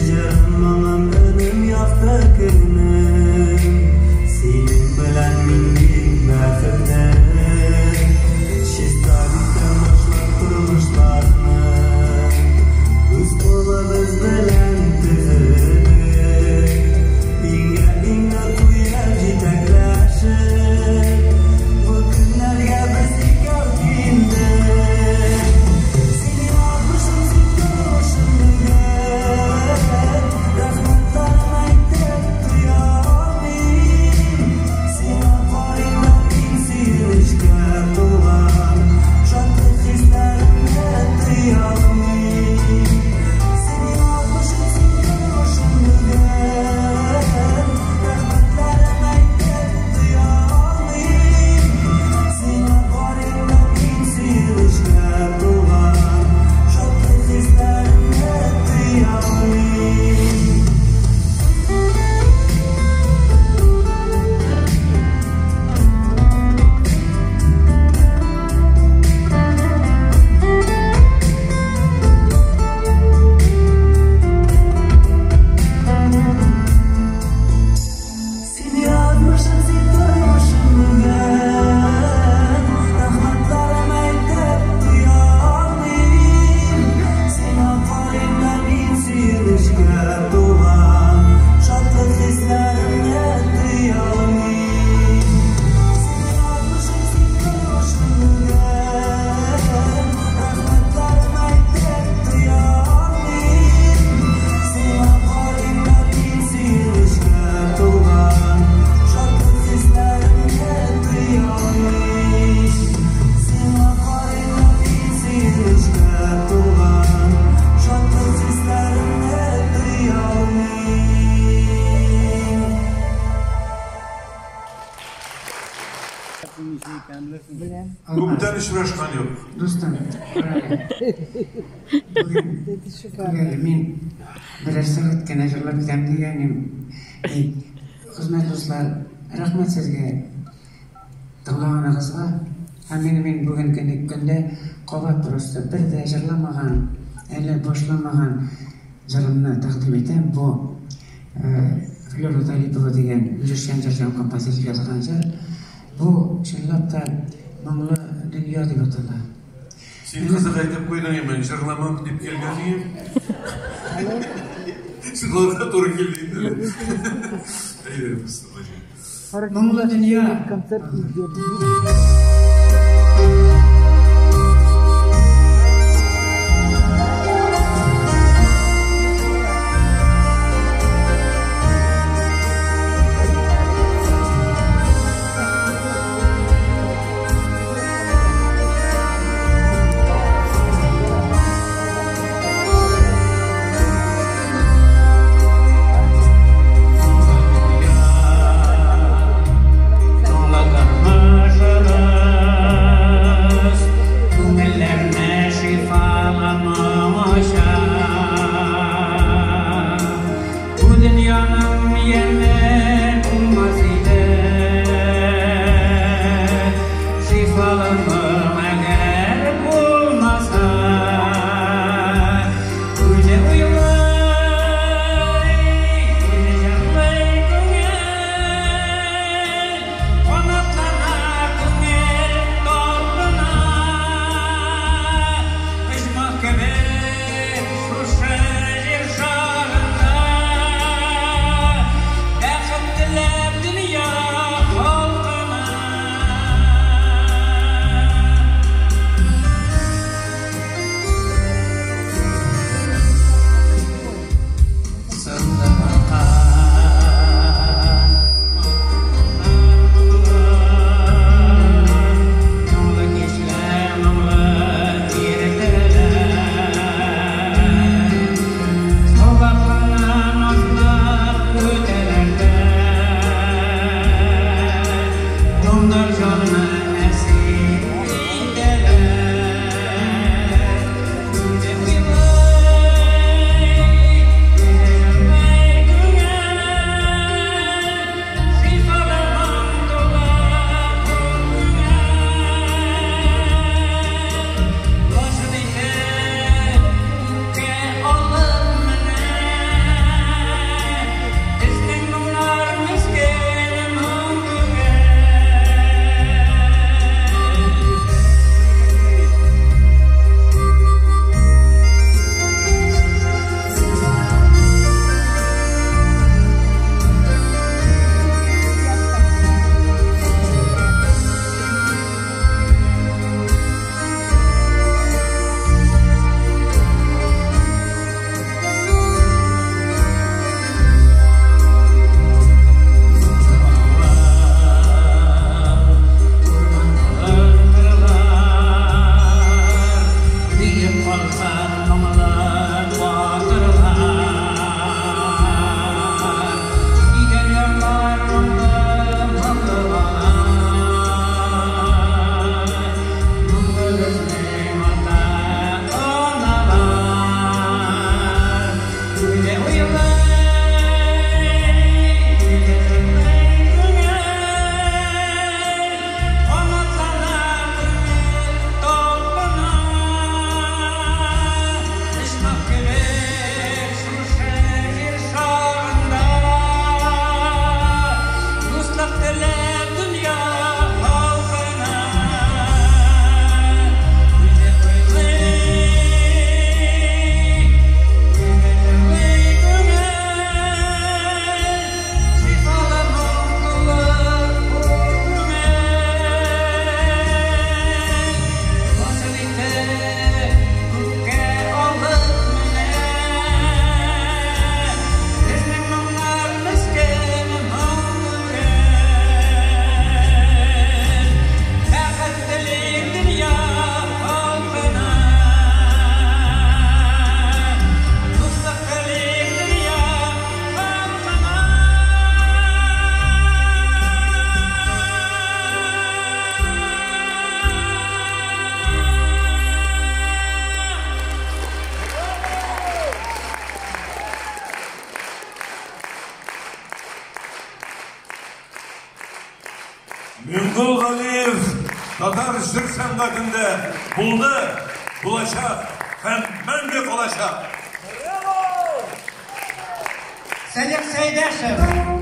Җырым, моңым, өнем, якты көнем, синең белән мин бик бәхетле. Чиста биттән башлап тормышларны, үз кулыбыз белән төзедек. Иңгә иңне куеп җитәкләшеп, бу көннәргә без икәү Күптән очрашкан юк. Дустым, бүген мин берәр сәгать кенә җырлап китәм дигән идем. Хөрмәтле дуслар, рәхмәт сезгә тыңлаганыгызга. Һәм инде мин бүгенге көндә кабат просто бер дә җырламаган, әле башламаган җырымны тәкъдим итәм. Бу Флера Талипова дигән үзешчән җырчы һәм композитор язган җыр. Бу чынлап та моңлы дөнья дип атала. Син кызык әйтеп куйдың, мин җырламам дип килгән идем. Җырларга туры килде инде. Әйдә, Мостафа. Моңлы дөнья. Тыңлаган Миңгол Галиев татар җыр сәнгатендә булды, булачак һәм мәңге калачак. Сәлих Сәйдәшев.